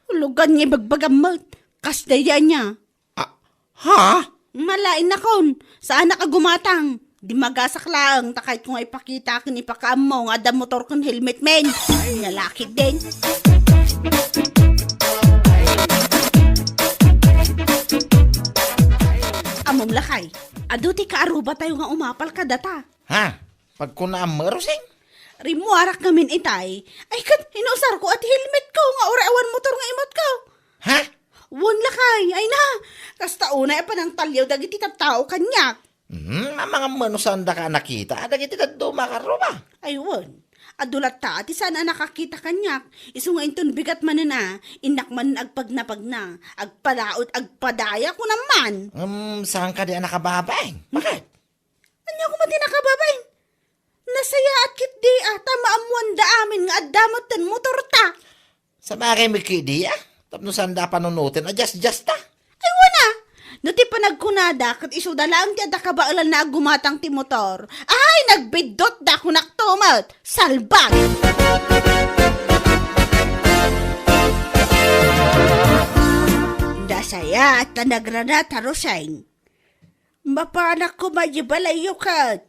Hulugan nga ibagbagam met. Kas daydi ania? Ah, ha? Mala, innakon. Saanak a gumatang. Dimagasak laeng, ta kayatko nga ipakita ken ipakaammo nga adda motor ken helmet men. Nalakid din. Ammom lakay, adu ti kaarubatayo nga umapal kadata. Ha? Pagkunaam, Rosing? Rimmuarak ngamin itay. Ay, ket inusarko a ti helmetko nga uray awan motor nga imatko. Ha? Wen lakay, ay na. Kasta unay a panangtaliaw dagiti tattao kaniak. Hmm, amangan met no saandaka a nakita a dagiti dadduma a karruma. Ay wen. Adu latta ti saan a nakakita kaniak. Isu nga inton bigat manen a, innak manen agpagnapagna. Agpadaot, agpadaya, kunam man. Hmm, saan kadi a nakababain? Bakit? Ania koma ti nakababain? Nasayaat ketdi a, ta maammoanda amin nga adda metten motorta. Sabagay met ketdi a, tapno saanda a panunoten a diasdiasta. Ay, wen a. No ti panagkunada, ket isuda laeng ti adda kabaelanna a gumatang ti motor. Ay, nagbiddutda, kunakto met. Salbag! Nasayaat ta nagrana ta Roseng. Mapanak koma idiay balayyo ket.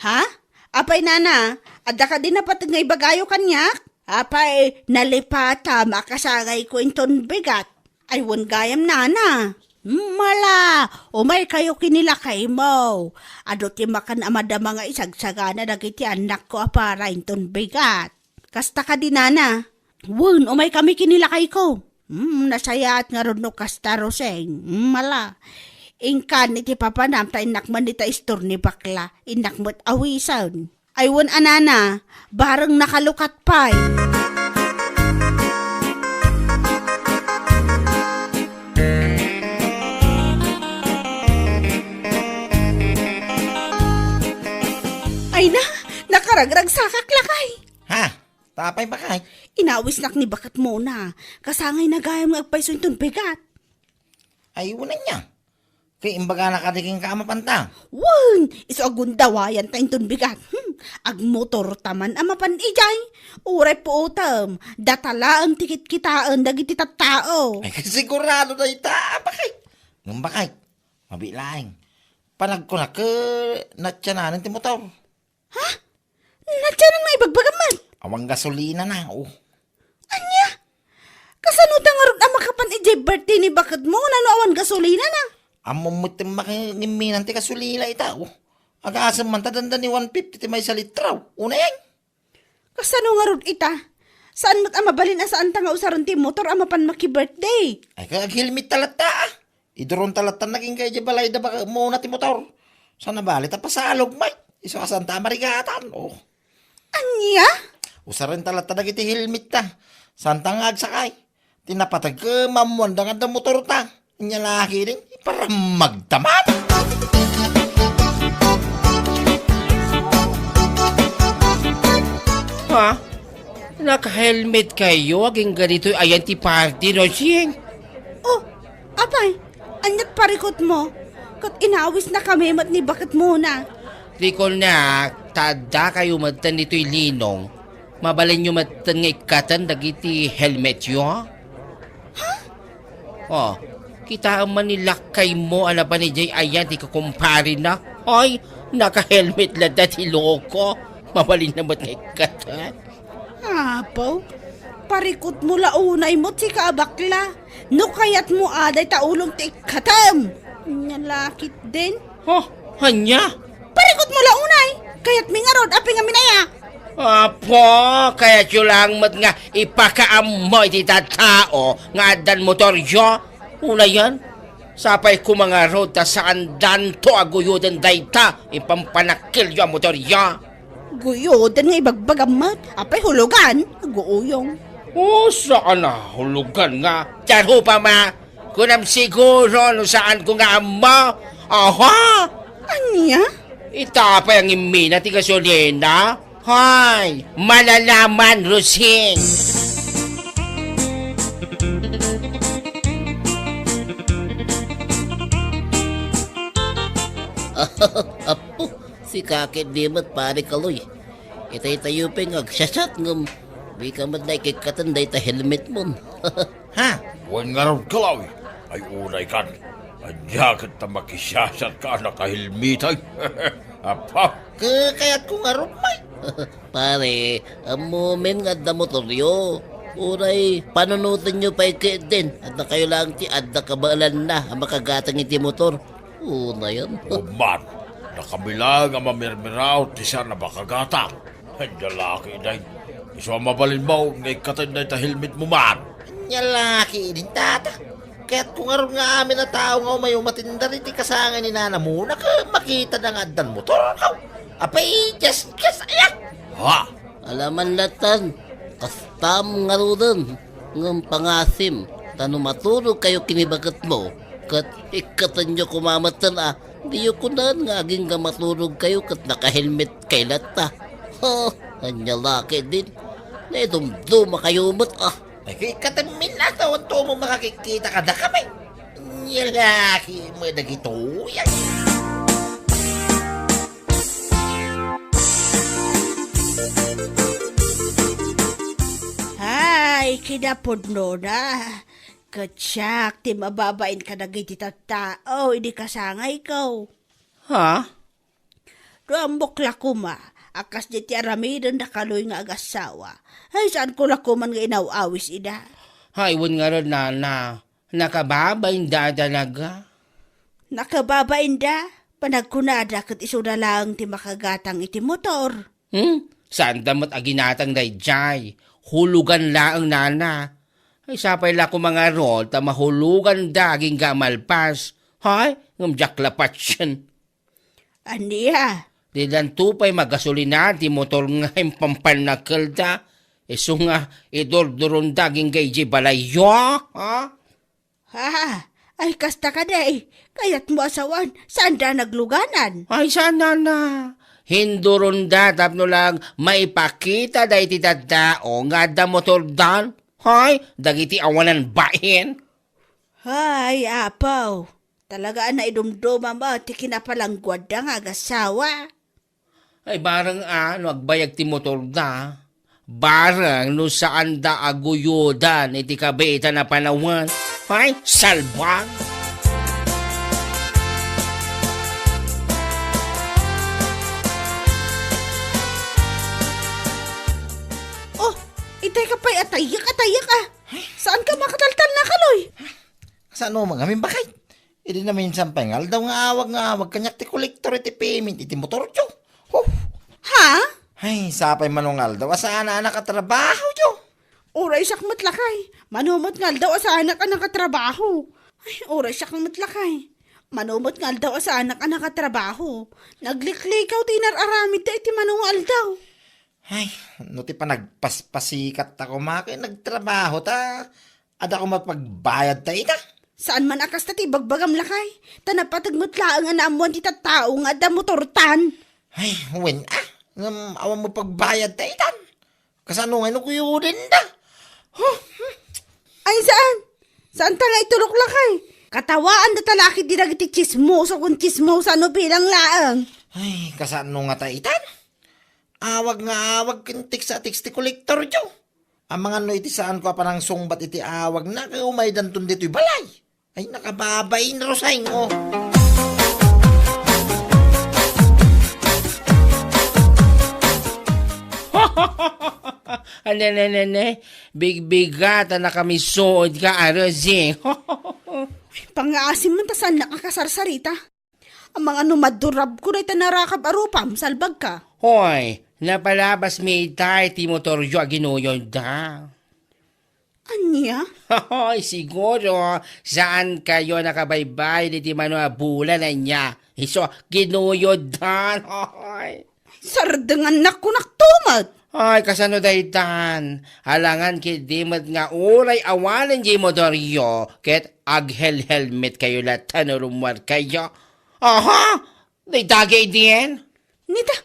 Ha? Apay, nana, adda kadi napateg nga ibagayo kaniak? Apay, nalipatam a kasangayko inton bigat. Ay, wen gayam, nana. Mala, umaykayo ken ni lakaymo. Adu ti makan a madama nga isagsagana dagiti annakko a para inton bigat. Kasta kadi, nana? Wen, umaykami ken ni lakayko. Hmm, nasayaat ngarud no kasta, Roseng. Hmm, mala. Inkan iti papanam ta innak man ita istor ni bakla. Innak met awisen. Ay, wen a, nana, bareng nakalukat pay. Ay na, nakaragragsakak lakay. Ha? Tapay, bakit? Inawisnak ni Baketmona. Kasangayna gayam nga agpayso inton bigat. Ay, wen ania. Kay imbagana kadi kenka a mapanta. Wen, isu a gundawayanta inton bigat. Hmm, agmotorta man a mapan idiay. Uray puotem, data laeng ti kitkitaen dagiti tattao. Ay, sigurado dayta. Bakit? Ngem bakit? Mabiit laeng. Panagkunak, natiananen ti motor. Ha? Natianan nga ibagbagam met? Awan gasolinana, o. Ania? Kasano ta ngarud a makapan idiay birthday ni Baketmona no awan gasolinana? Ammom met ti makinimminan ti gasolina ita, o. Agasem man ta dandani one fifty ti maysa litro. Unayen. Kasano ngarud ita? Saan met a mabalin a saanta nga usaren ti motor a mapan maki-birthday? Ay, kay aghelmetta latta, a. Iduronta latta kenka idiay balayda Baketmona ti motor. Saan a bali ta pasalog met. Isu a saanta a marigatan. O. Ania? Usarenta latta dagiti helmetta. Saanta nga agsakay. Ti napateg, maammoanda nga adda motorta. Ania la ketdin, iparammagta man. Ha? Naka-helmet kayo agingga ditoy ayan ti party, Rosing? O, apay, aniat parikutmo? Ket inawisnakami met ni Baketmona. Rikolnak, ta addakayo metten ditoy Linong. Mabalinyo metten nga ikkaten dagiti helmetyo? Ha? O, kitaem man ni lakkaymo a napan idiay ayan ti kakumparina. Ay, naka-helmet latta ti loko. Mabalinna met nga ikkaten. Apo, parikutmo la unay met sika a bakla. No kayatmo a dayta ulom ti ikkatem. Nia la ketdin. Ha? Ania? Parikutmo la unay. Kayatmi ngarud, apay ngamin aya? Apo, kayatyo laeng met nga ipakaammo iti tattao nga addan motoryo. Unayen, sapay koma ngarud ta saandanto a guyoden dayta ipampanakkilyo a motoryo. Guyoden nga ibagbagam met, apay hulugan, aguuyong. O, saan a hulugan nga? Ti arupam a, kunam siguro no saanko nga ammo. Aha! Ania? Ita pay a ngimmina ti gasolina? Hay, malalaman, Rosing! Apo, sika ketdi met, Pare Kaloy. Itay tayo pay nga agsiasat ngem dika met la ikikkaten dayta helmetmon. Ha? Wen ngarud, Kaloy. Ay, unay kan. Ania ket ta makisiasat ka a nakahelmetay? Apa? Ka-, kayatko ngarud, Mike. Pare, ammomin nga adda motoryo. Uray, panunotenyo pay ketdin. Adda kayo lang ti adda kabaelanna a makagatang iti motor. Unayen. Umman, nakamilang a mamirmiraw ti saan a makagatang. Ania la ketdin. Isu a mabalinmo nga ikkaten dayta helmetmo man. Ania la ketdin, tata. Kayatko ngarud nga amin a tao nga umayumatinda iti kasangay ni nanamona ket makitada nga addan motorko. Apay, just, just, ayak! Ha? Alaman latan, kastam ngaruden, ngem pangasim, ta no maturogkayo ken ni baketmo, ket ikkatenyo koma metten a, diyo kunen nga agingga maturogkayo ket nakahelmetkay latta. Ha, ania la ketdin, naidumdumakayo met a. Ay, kay katemmin na, awan to mo makakikita kadakami. Nia la ketdin dagitoy. Hay, kinapudnona. Ket siak ti mababain kadagiti tattao idi kasangayko. Ha? No ammok la koma a kasdi ti aramiden da Kaloy nga agassawa, ay, saanko la koman nga inaw-awis ida. Hay, wen ngarud, nana, nakababainda talaga. Nakababainda? Panagkunada ket isuna laeng ti makagatang iti motor. Hmm? Saanda met a ginatang daydiay. Hulugan laeng, nana. Ay, sapay la koma ngarud ta mahuloganda agingga a malpas. Hay, ngem diak la patien. Ania? Didanto pay magasolina ti motor nga impampannakelda. Isu nga idurduronda agingga idiay balayyo, ha? Ha? Ay, kasta kadi. Kayatmo a sawen, saanda nagluganan? Ay, saan, nana. Hinduronda tapno lang maipakita dayta tattao nga adda motordan. Hay, dagiti awanan bain. Hay, apaw. Talaga a naidumdumam ti kinapalangguadda nga agassawa. Ay, bareng a no agbayag ti motorda. Bareng no saanda a guyodan iti kabiitan a panawen. Ay, salbag! Oh, itay ka pay a tayak, a tayak, ah. Ay. Saan ka makataltal na, Kaloy? Saan mo ngamin, bakay? Idi naminsan pay nga aldaw nga awag nga awag kaniak ti kolektor iti payment iti motoryo. Huh! Ha? Ay, sapay mano nga aldaw a saanak a nakatrabaho, yo. Uray siak met lakay. Mano met nga aldaw a saanak a nakatrabaho. Ay, uray siak met lakay. Mano met nga aldaw a saanak a nakatrabaho. Nagliklikaw ti inar-aramidda iti mano nga aldaw. Ay, no ti panagpaspasikatko, makay nagtrabaho ta. Adda koma pagbayadta ita? Saan man a kasta ti ibagbagam, lakay. Ta napateg met laeng a naammoan ti tattao nga adda motortan. Ay, wen, ah. Ngem awan met pagbayadta itan. Kasano ngay no kuyodenda? Huh? Ay, saan? Saan ta nga itulok, lakay? Katawaanda ta lakay di dagiti tsismoso ken tsismosa no bilang laeng. Ay, kasano nga ta itan? Awag nga awag ken text a text ti kolektoryo. Amangan no iti saanko a panangsungbat iti awagna, ket umaydanton ditoy balay. Ay, nakababain, Roseng, oh. Ane, ne, ne, ne. Bigbigat a nakamisuod ka, a Roseng. Pangngaasim man ta saannak a kasarsarita. Amangan no madurabko dayta narakab a rupam, salbagka. Hoy, napalabasmi itay ti motoryo a ginuyodda. Ania? Hoy, siguro, saankayo nakabaybay diti mano a bulan ania. Isu, ginuyoddan. Hoy. Sardengannak kunak tumet. Ay, kasano daytan? Alangan ketdi met nga uray awanen diay motoryo, ket aghelhelmetkayo latta no rummuarkayo. Aha! Dayta gaydi? Nita,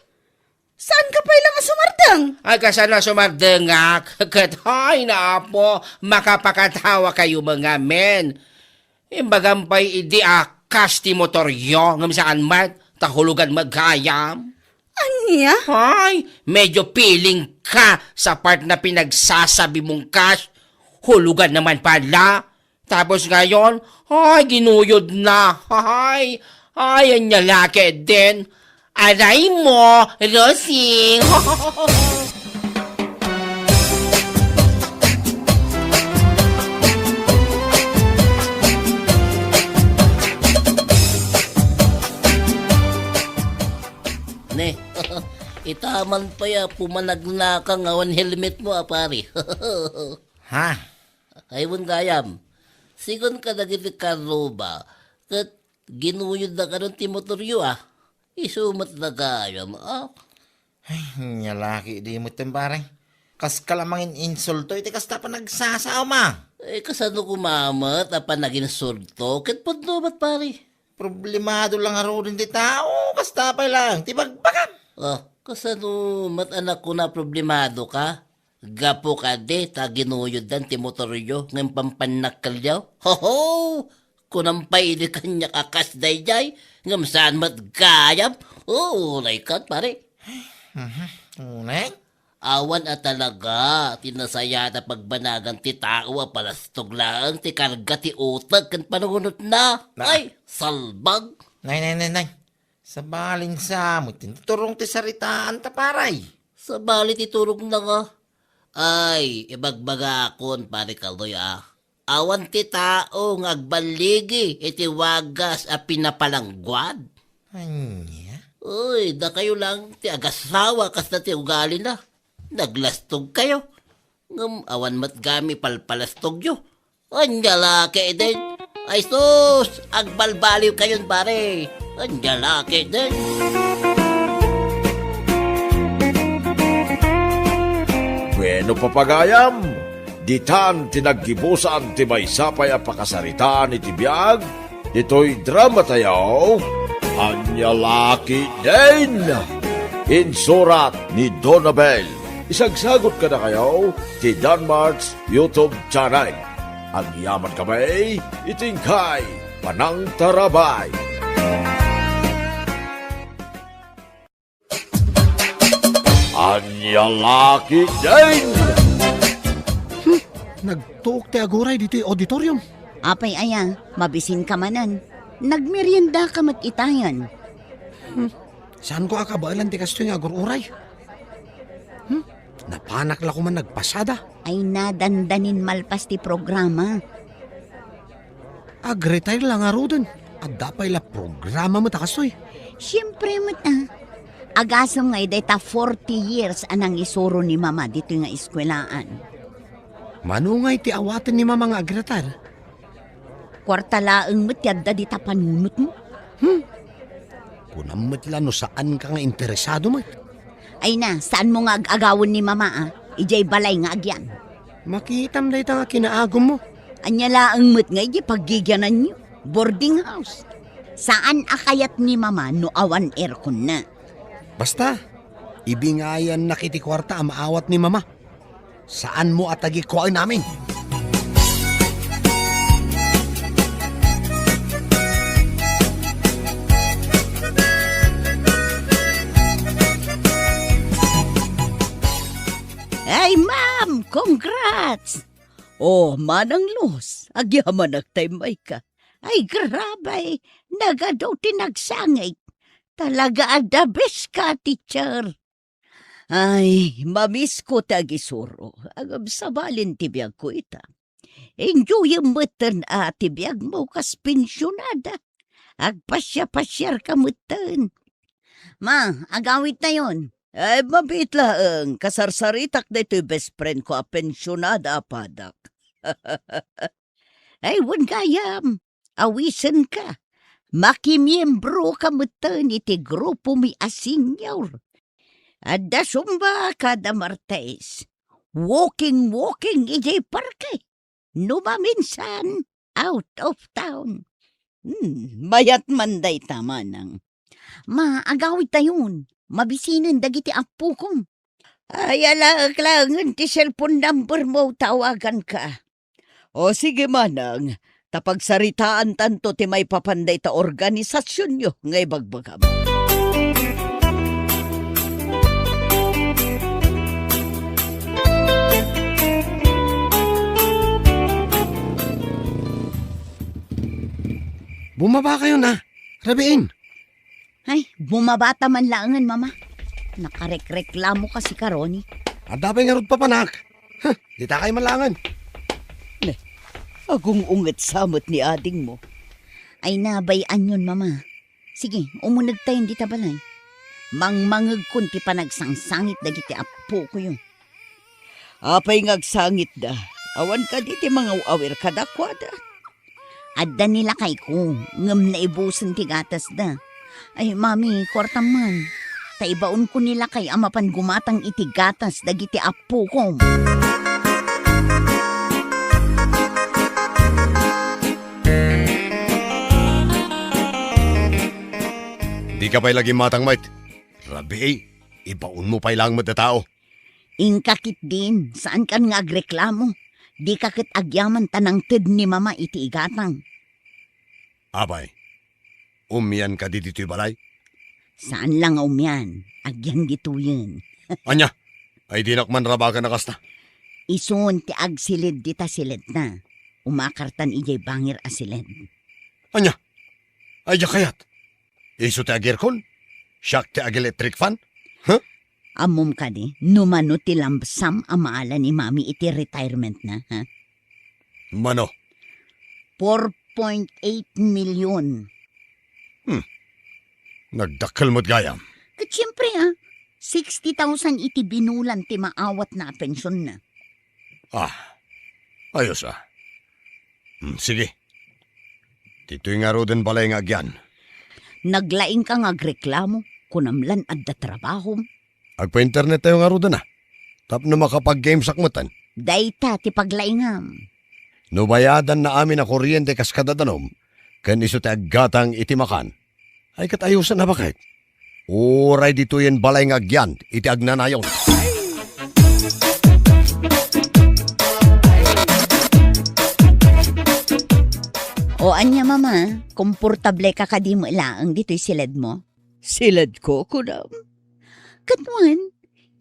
saanka pay lang a sumardeng? Ay, kasano a sumardengak? Ket, hay, naapo, makapakatawakayo met ngamin. Imbagam pay idi a kas ti motoryo, ngem saan met. ta hulugan met gayam. Ania? Ay, medyo feeling ka sa part na pinagsasabi mong cash. Hulugan naman pala. Tapos ngayon, ay, ginuyod na. Ay, ay, ania la ketdin. Aray mo, Rosing. Ne, itaman pay a pumanagnaka nga awan helmet mo, a pare. Ha? Ay, wen gayam. Sigun kadagiti karruba, ket ginuyodda kadon ti motoryo, a. Isu met da gayam, a. Ay, ania la ketdi metten, pare. Kaska la mangin-insulto iti kasta a panagsasao, ma. Eh, kasano koma met a panaginsulto? Ket pudno met, pare. Problemado la ngaruden ti tao, kasta pay laeng ti bagbagam. Ah, kasano met a kuna problemado ka? Gapu kadi ta ginuyoddan ti motoryo ngem pampannakkelyo? Hoho! Kunam pay idi kaniak a kas daydiay, ngem saan met gayam. Oo, uray ket, pare. Mhm. Unay? Awan a talaga ti nasayaat a pagbanagan ti tao a palastog laeng ti karga ti uteg ken panunotna. Na- Ay, salbag! Nay, nay, nay, nay. Sabalin sa met ti turong ti saritaan ta, pare. Sabali ti turongna nga. Ay, ibagbagakon, pare Kaloy, a. Awan ti tao nga agballigi iti wagas a pinapalangguad. Ania? Uy, dakayo lang ti agasawa kasta ti ugalina. Naglastog kayo. Ngem awan met gayam ipalpalastogyo. Ania la ketdin? Ay sus, agbalbaliw kayon, pare. Ania la ketdin? Bueno, papagayam, ditan ti naggibusan ti maysa pay a pakasaritaan iti biag ditoy dramatayo, Ania la ketdin? Insurat ni Donabel. Isagsagut kadakayo ti Danmart's YouTube channel. Agyamankami iti inkay panangtarabay. Ania la ketdin? Hmm, nagtuok ti aguray ditoy auditorium. Apay aya, mabisinka manen. Nagmeriendaka met itayen. Hmm, saanko a kabaelan ti kastoy nga agur-uray. Hmm, napanak la koman nagpasada. Ay, nadandanin malpas ti programa. Ag-retire la ngaruden. Adda pay la programa met a kastoy. Siempre met, a. Agasem nga dayta forty years a nangisuro ni Mama ditoy nga eskuelaan. Mano ngay ti awaten ni Mama nga ag-retire? Kuarta laeng met ti adda dita panunotmo. Hmm. Kunam met la no saanka nga interesado met. Ay na, saanmo nga ag-agawen ni Mama, a? Idiay balay nga agyan. Makitam dayta nga kinaagummo. Ania laeng met nga idiay paggigiananyo? Boarding house. Saan a kayat ni Mama no awan airconna. Basta, ibingayannak iti kuarta a maawat ni Mama. Saanmo a tagikuaen amin. Ay, ma'am! Congrats! Oh, Manang Luz, agyamanak ta immayka. Ay, grabe! Nagadu ti nagsangit. Talaga a the best ka, teacher. Ay, mamisko ti agisuro. Agabsabalin ti biagko ita. Enjoyem metten a ti biagmo kas pensionada. Agpasiapasiarka metten. Ma, agawidtayon. Ay, mabiit laeng, kasarsaritak daytoy best friend ko a pensionada a padak. Ay, wen gayam, awisenka. Makimiembroka metten iti grupomi a senior. Adda Zumba kada Martes. Walking, walking idiay parke. No maminsan, out of town. Hmm, mayat man dayta, manang. Ma, agawidtayon. Mabisinen dagiti appokom. Ay, alaek laengen ti cellphone number mo, tawaganka. O, sige, manang. Ta pagsaritaantanto ti maipapan dayta organisasionyo nga ibagbagam. Bumaba kayon, a. Rabiin. Ay, bumabata man laengen, Mama. Nakarekreklamo kasi ka, Ronnie. Adda pay ngarud papanak. Huh, ditakay man laengen. Ne, agung-unget sa met ni adingmo. Ay, nabay-anyon, Mama. Sige, umunegtayon dita balay. Mangmangegkon ti panagsangsangit dagiti appokoyo. Apay nga agsangitda? Awan kadi ti mangaw-awir kadakuada? Adda ni lakayko, ngem naibusen ti gatasda. Ay, Mami, kuartam man. Ta ibaonko ni lakay a mapan gumatang iti gatas dagiti appokom. Dika pay la gimmatang met. Rabii, ibaonmo pay laeng met a tao. Inka ketdin, saankan nga agreklamo. Dika ket agyaman ta nangted ni Mama iti igatang. Apay, umian kadi ditoy balay? Saan la nga umian, agyan ditoyen. Ania? Ay dinak manrabagan a kasta. Isun ti agsiled dita siledna. Umakartan idiay bangir a siled. Ania? Ay diak kayat. Isu ti agirkon? Siak ti ag-electric fan? Huh? Ammom kadi, no mano ti lump sum a maala ni Mami iti retirement na, ha? Mano? Four point eight million. Hmm. Nagdakkel met gayam. Ket siempre, a, sixty thousand iti binulan ti maawatna a pensionna. Ah, ayos, a. Hmm, sige. Ditoy ngaruden balay nga agyan. Naglaingka nga agreklamo, kunam lan adda trabahom. Agpa-internet tayo ngaruden, a. Tapno makapag-gamesak metten. Dayta ti paglaingam. No bayadanna amin a kuryente kas kadadanom, ken isu ti aggatang iti makan, ay ket ayusen a baket. Uray ditoyen balay nga agyan iti agnanayon. O ania, Mama, komportable ka kadi met laeng ditoy siledmo? Siledko, kunam? Ket wen,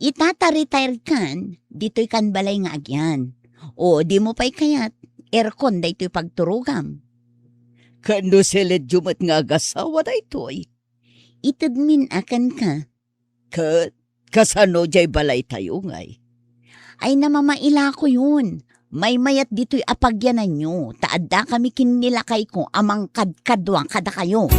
ita ta retired kan, ditoy kan balay nga agyan. O dimo pay kayat, aircon daytoy pagturogam. Ket no siledyo met nga agasawa daytoy? Itedmin a kenka. Ket kasano diay balaytayo ngay? Ay, namamailakoy yon. Maymayat ditoy a pagyananyo, ta addakami ken ni lakayko a mangkadkadua kadakayo.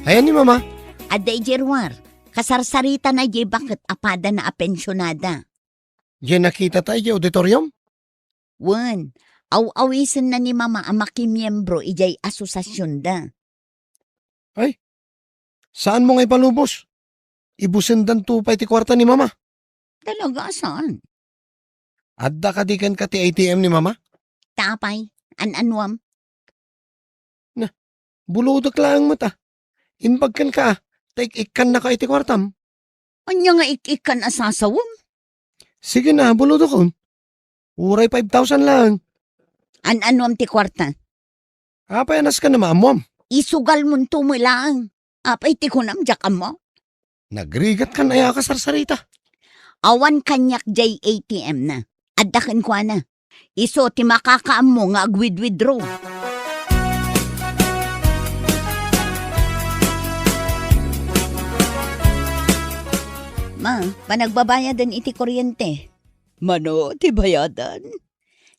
Ayan ni Mama. Adda idiay ruar. Kasarsaritana idiay baket a padana a pensionada. Diay nakitata idiay auditorium? Wen, aw-awisenna ni Mama a makimiembro idiay asosasionda. Ay, saanmo nga ipalubos? Ibusendanto pay ti kuarta ni Mama. Talaga, saan? Adda kadi kenka ti A T M ni Mama? Ta apay, an-anuam? Na, bulodek laeng met a. Imbag kenka a, ta ik-ikkannaka iti kuartam. Ania nga ik-ikkan a sasawem? Sige na, bulodekon. Uray five thousand laeng. An-anuam ti kuarta? Apay a nasken a maammuam? Isugalmonto met laeng. Apay ti kunam, diak ammo? Nagrigatkan aya a kasarsarita? Awan kaniak diay A T M na. Adda kenkuana. Isu ti makakaammo nga agwidwithdraw. Ma, panagbabayaden iti kuryente. Mano ti bayadan?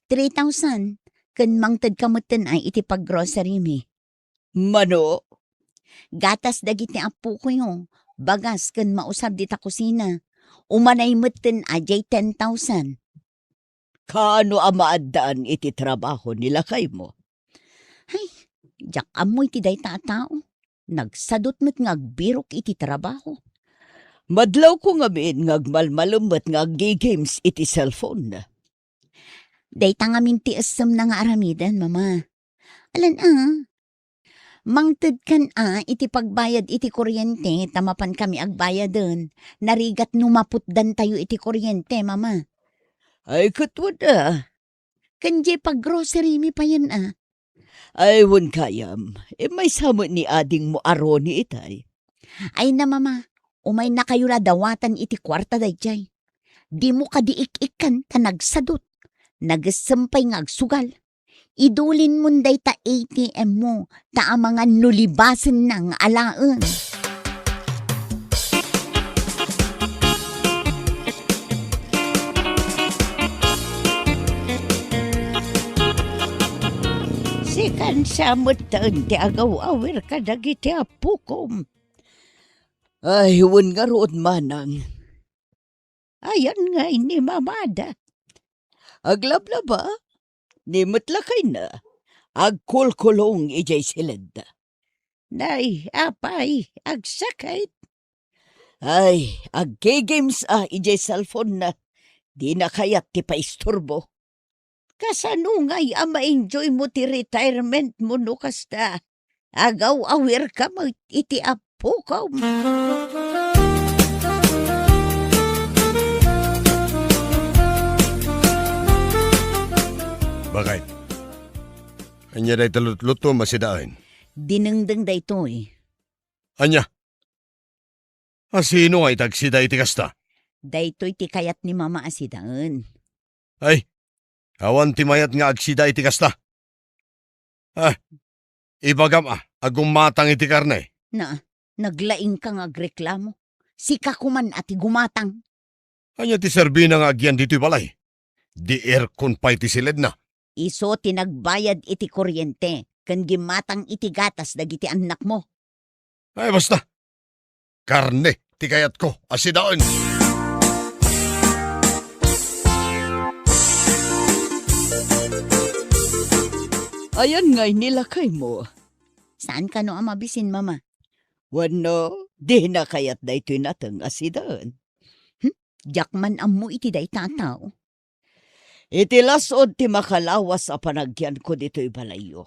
Three thousand. Ken mangtedka metten a iti paggrocery mi. Mano? Gatas dagiti appokoyo, bagas ken mausar dita kusina. Umanay metten a diay ten thousand. Kaano a maaddaan iti trabaho ni lakaymo? Ay, diak ammo iti dayta a tao. Nagsadut met nga agbirok iti trabaho. Madlawko ngamin nga agmalmalem met nga aggi-games iti cellphone. Dayta ngamin ti essemna nga aramiden, Mama. Alan a, mangtedkan a iti pagbayad iti kuryente ta mapankami agbayaden. Narigat no maputdantayo iti kuryente, Mama. Ay, ket wen a. Ken diay paggrocery mi payen a. Ay, wen gayam, immaysa met ni adingmo a Ronnie itay. Ay na, Mama, umaynakayo la dawatan iti kuarta daydiay. Dimo kadi ik-ikkan ta nagsadut. Nagessem pay nga agsugal. Idulinmon dayta A T M mo, ta amangan no libasenna nga alaen. Sikan sa metten ti agaw-awir kadagiti appokom. Ay, wen ngarud, manang. Ayan ngay ni mamada. Aglablaba, ni met lakayna, agkulkulong idiay siledda. Nay, apay, agsakit. Ay, agge-games a idiay cellphone na. Dina kayat ti paisturbo. Kasano ngay a ma-enjoy mo ti retirement mo no kasta? Agaw-awir ka met iti appokom. Bakit? Ania dayta lutlutom a sidaen? Dinengdeng daytoy. Ania? A sino nga iti agsida iti kasta? Daytoy ti kayat ni Mama a sidaen. Ay, awan ti mayat nga agsida iti kasta. Ah, ibagam a, a gumatang iti karne. Na, naglaingka nga agreklamo. Sika koman a ti gumatang. Ania ti serbina nga agyan ditoy balay? Di aircon pay ti siledna. Isu ti nagbayad iti kuryente ken gimmatang iti gatas dagiti annakmo. Ay, basta. Karne ti kayatko a sidaen. Ayan ngay ni lakaymo. Saan kano a mabisin, Mama? Wenno, dina kayat daytoy nateng a sidaen? Hmm? Diak man ammo iti dayta a tao. Iti las-ud ti makalawas a panagyanko ditoy balayyo,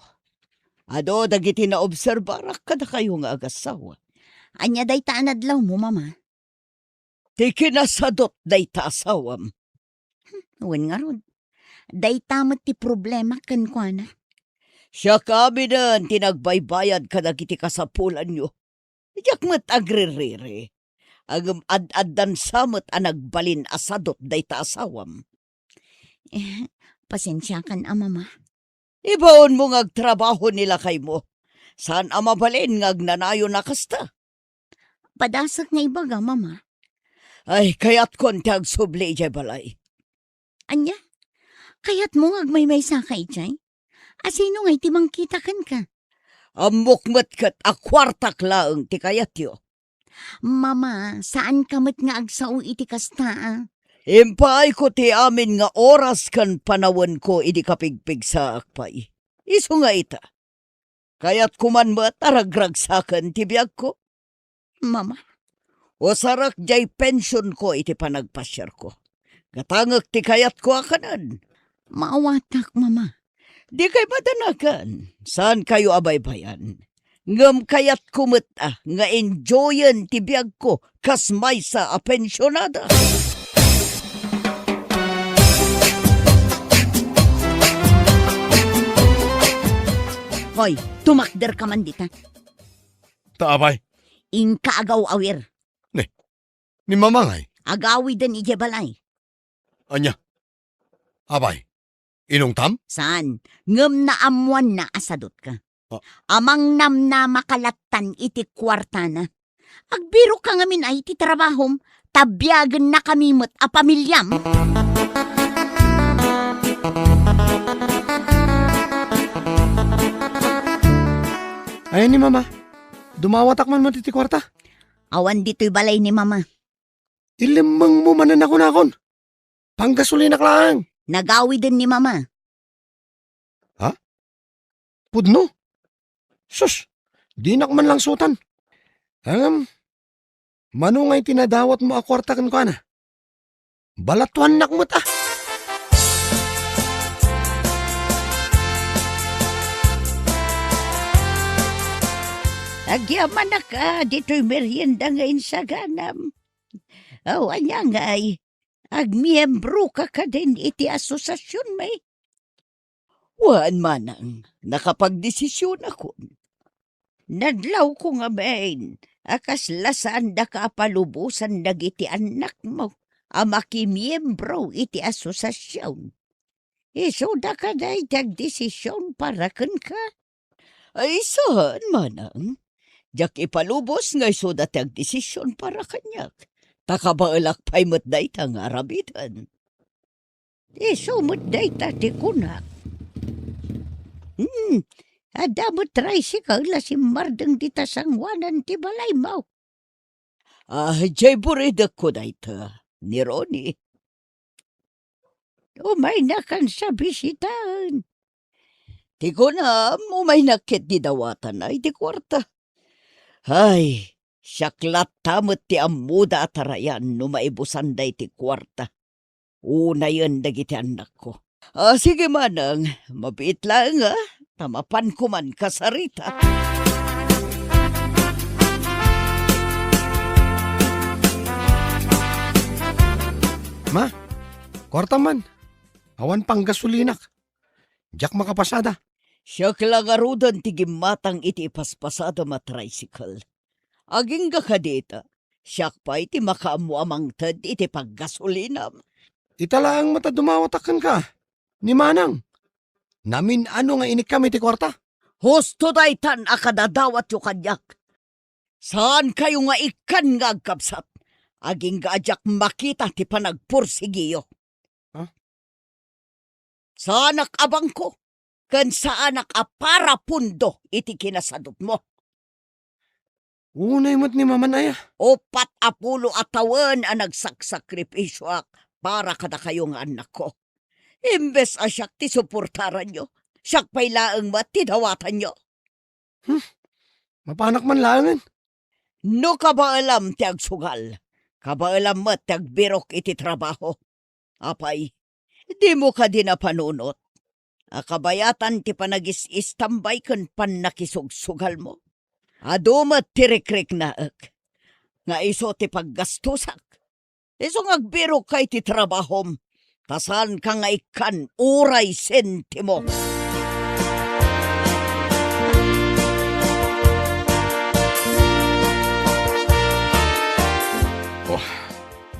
adu dagiti naobserbarak kadakayo nga agassawa. Ania dayta a nadlawmo, Mama? Ti kinasadut dayta asawam. Hmm, wen ngarud. Dayta met ti problema kenkuana. Siak aminen ti nagbaybayad kadagiti kasapulanyo. Diak met agririri. Ngem ad-addan sa met a nagbalin a sadut dayta asawam. Eh, pasensiakan a, Mama. Ibaonmo nga agtrabaho ni lakaymo. Saan a mabalin nga agnanayon a kasta. Padasek nga ibaga, Mama. Ay, kayatkon ti agsubli idiay balay. Ania? Kayatmo nga agmaymaysaka idiay? A sino ngay ti mangkita kenka? Ammok met ket a kuartak laeng ti kayatyo. Mama, saanka met nga agsao iti kasta, a? Impaayko ti amin nga oras ken panawenko idi kapigpigsaak pay. Isu nga ita, kayatko man met a ragragsaken ti biagko. Mama. Usarek diay pensionko iti panagpasiarko. Gatangek ti kayatko a kanen. Maawatak, Mama. Dikay madanagan. Saankayo a baybayan. Ngem kayatko met a nga enjoyen ti biagko kas maysa a pensionada. Hoy, tumakderka man dita. Ta apay? Inka agaw-awir. Ne, ni Mama ngay? Agawiden idiay balay. Ania? Apay, inungtam? Saan, ngem naammoanna a sadutka. Ah. Amangnamnamaka lattan iti kuartana. Agbiroka ngamin ay ti trabahom, ta biagennakami met a pamiliam. Ay ni Mama, dumawatak man met iti kuarta. Awan ditoy balay ni Mama. Ilemmengmo manen a kunakon. Panggasolinak laeng. Nagawiden ni Mama. Ha? Pudno? Sus, dinak man langsutan. Ngem, mano ngay ti nadawatmo a kuarta kenkuana? Balatuannak met a. Agyamanak a ditoy merienda nga insaganam. Aw, ania ngay? Agmiembroka kadin iti asosasionmi? Wen, manang, nakapagdesisionakon. Nadlawko ngamin a kasla saandaka a palubosan dagiti annakmo a makimiembro iti asosasion. Isuda kadi ti agdesision para kenka? Ay, saan, manang. Diak ipalubos nga isuda ti agdesision para kaniak. Ta kabaelak pay met dayta nga aramiden. Isu met dayta ti kunak. Hmm, adda met tricycle a simmardeng dita sangoanan ti balaymo. Ah, diay buridekko dayta, ni Ronnie. Umaynakan sa bisitaen. Ti kunam, umaynak ketdi dawatanay ti kuarta. Ay, siak latta met ti ammoda a tarayan no maibusan daytoy kuarta. Unayen dagiti annakko. Ah, sige manang, mabiit laeng, ah, ta mapanko man kasarita. Ma, kuarta man. Awan panggasolinak. Diak makapasada. Siak la ngaruden ti gimmatang iti ipaspasadam a tricycle. Agingga kadita, siak pay ti makaammo a mangted iti paggasolinam. Ita laeng met a dumawatak kenka, ni manang. Namin-ano nga inikkam iti kuarta? Husto daytan a kadadawatyo kaniak. Saankayo nga ikkan nga agkabsat, agingga a diak makita ti panagpursigiyo. Ha? Saanak a bangko, ken saanak a parapundo iti kinasadutmo. Unay met ni Maman aya. Upat a pulo a tawen a nagsaksakripisioak para kadakayo nga annakko. Imbes a siak ti suportaranyo, siak pay laeng met ti dawatanyo. Hmm, mapanak man laengen. No kabaelam ti agsugal, kabaelam met ti agbirok iti trabaho. Apay, dimo kadi napanunot a kabayatan ti panagis-istambay ken pannakisugsugalmo? Adu met ti rikriknaek nga isu ti paggastosak. Isu nga agbirokka iti trabahom, ta saanka nga ikkan uray sentimo. Oh,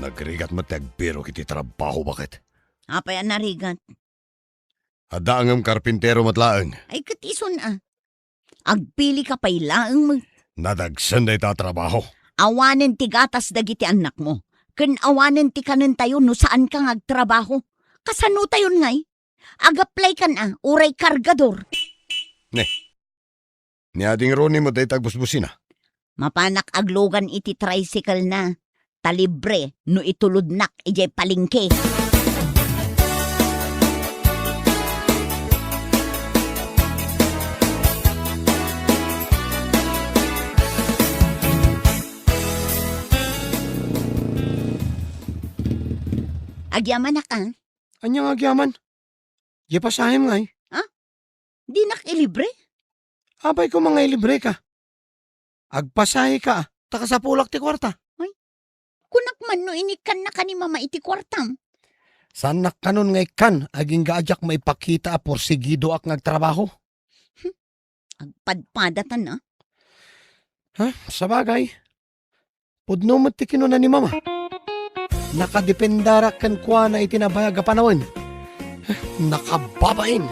nagrigat met ti agbirok iti trabaho, baket. Apay a narigat? Adda ngem karpintero met laeng. Ay, ket isun a. Agpilika pay laeng met. Nadagsen dayta a trabaho. Awanen ti gatas dagiti annakmo, ken awanen ti kanentayo no saanka nga agtrabaho. Kasanotayon ngay? Agaplaykan a, uray kargador. Ne. Ni Ading Ronnie met dayta agbusbusina. Mapanak aglugan iti tricycle na, ta libre no itulodnak idiay palengke. Agyamanak a. Ania nga agyaman? Diay pasahem ngay? Ha? Dinak ilibre? Apay koma nga ilibreka? Agpasaheka, ta kasapulak ti kuarta. Ay, kunak man no inikkannaka ni Mama iti kuartam. Saannak kanon nga ikkan, agingga a diak maipakita a porsigidoak nga agtrabaho. Hmm, agpadpadatan a. Ha? Sabagay, pudno met ti kinuna ni Mama. Nakadependarak kenkuana iti nabayag a panawen. Nakababain!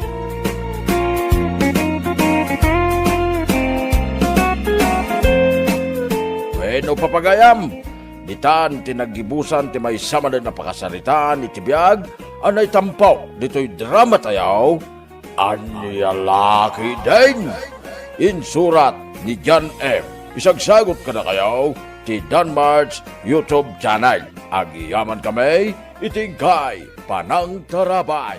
Wenno, papagayam, ditan ti naggibusan ti maysa manen a pakasaritaan iti biag a naitampo ditoy drama tayo, Ania la ketdin? Insurat ni John M. Isagsagut kadakayo ti Danmart's YouTube channel. Agyaman kami iti inkay panangtarabay.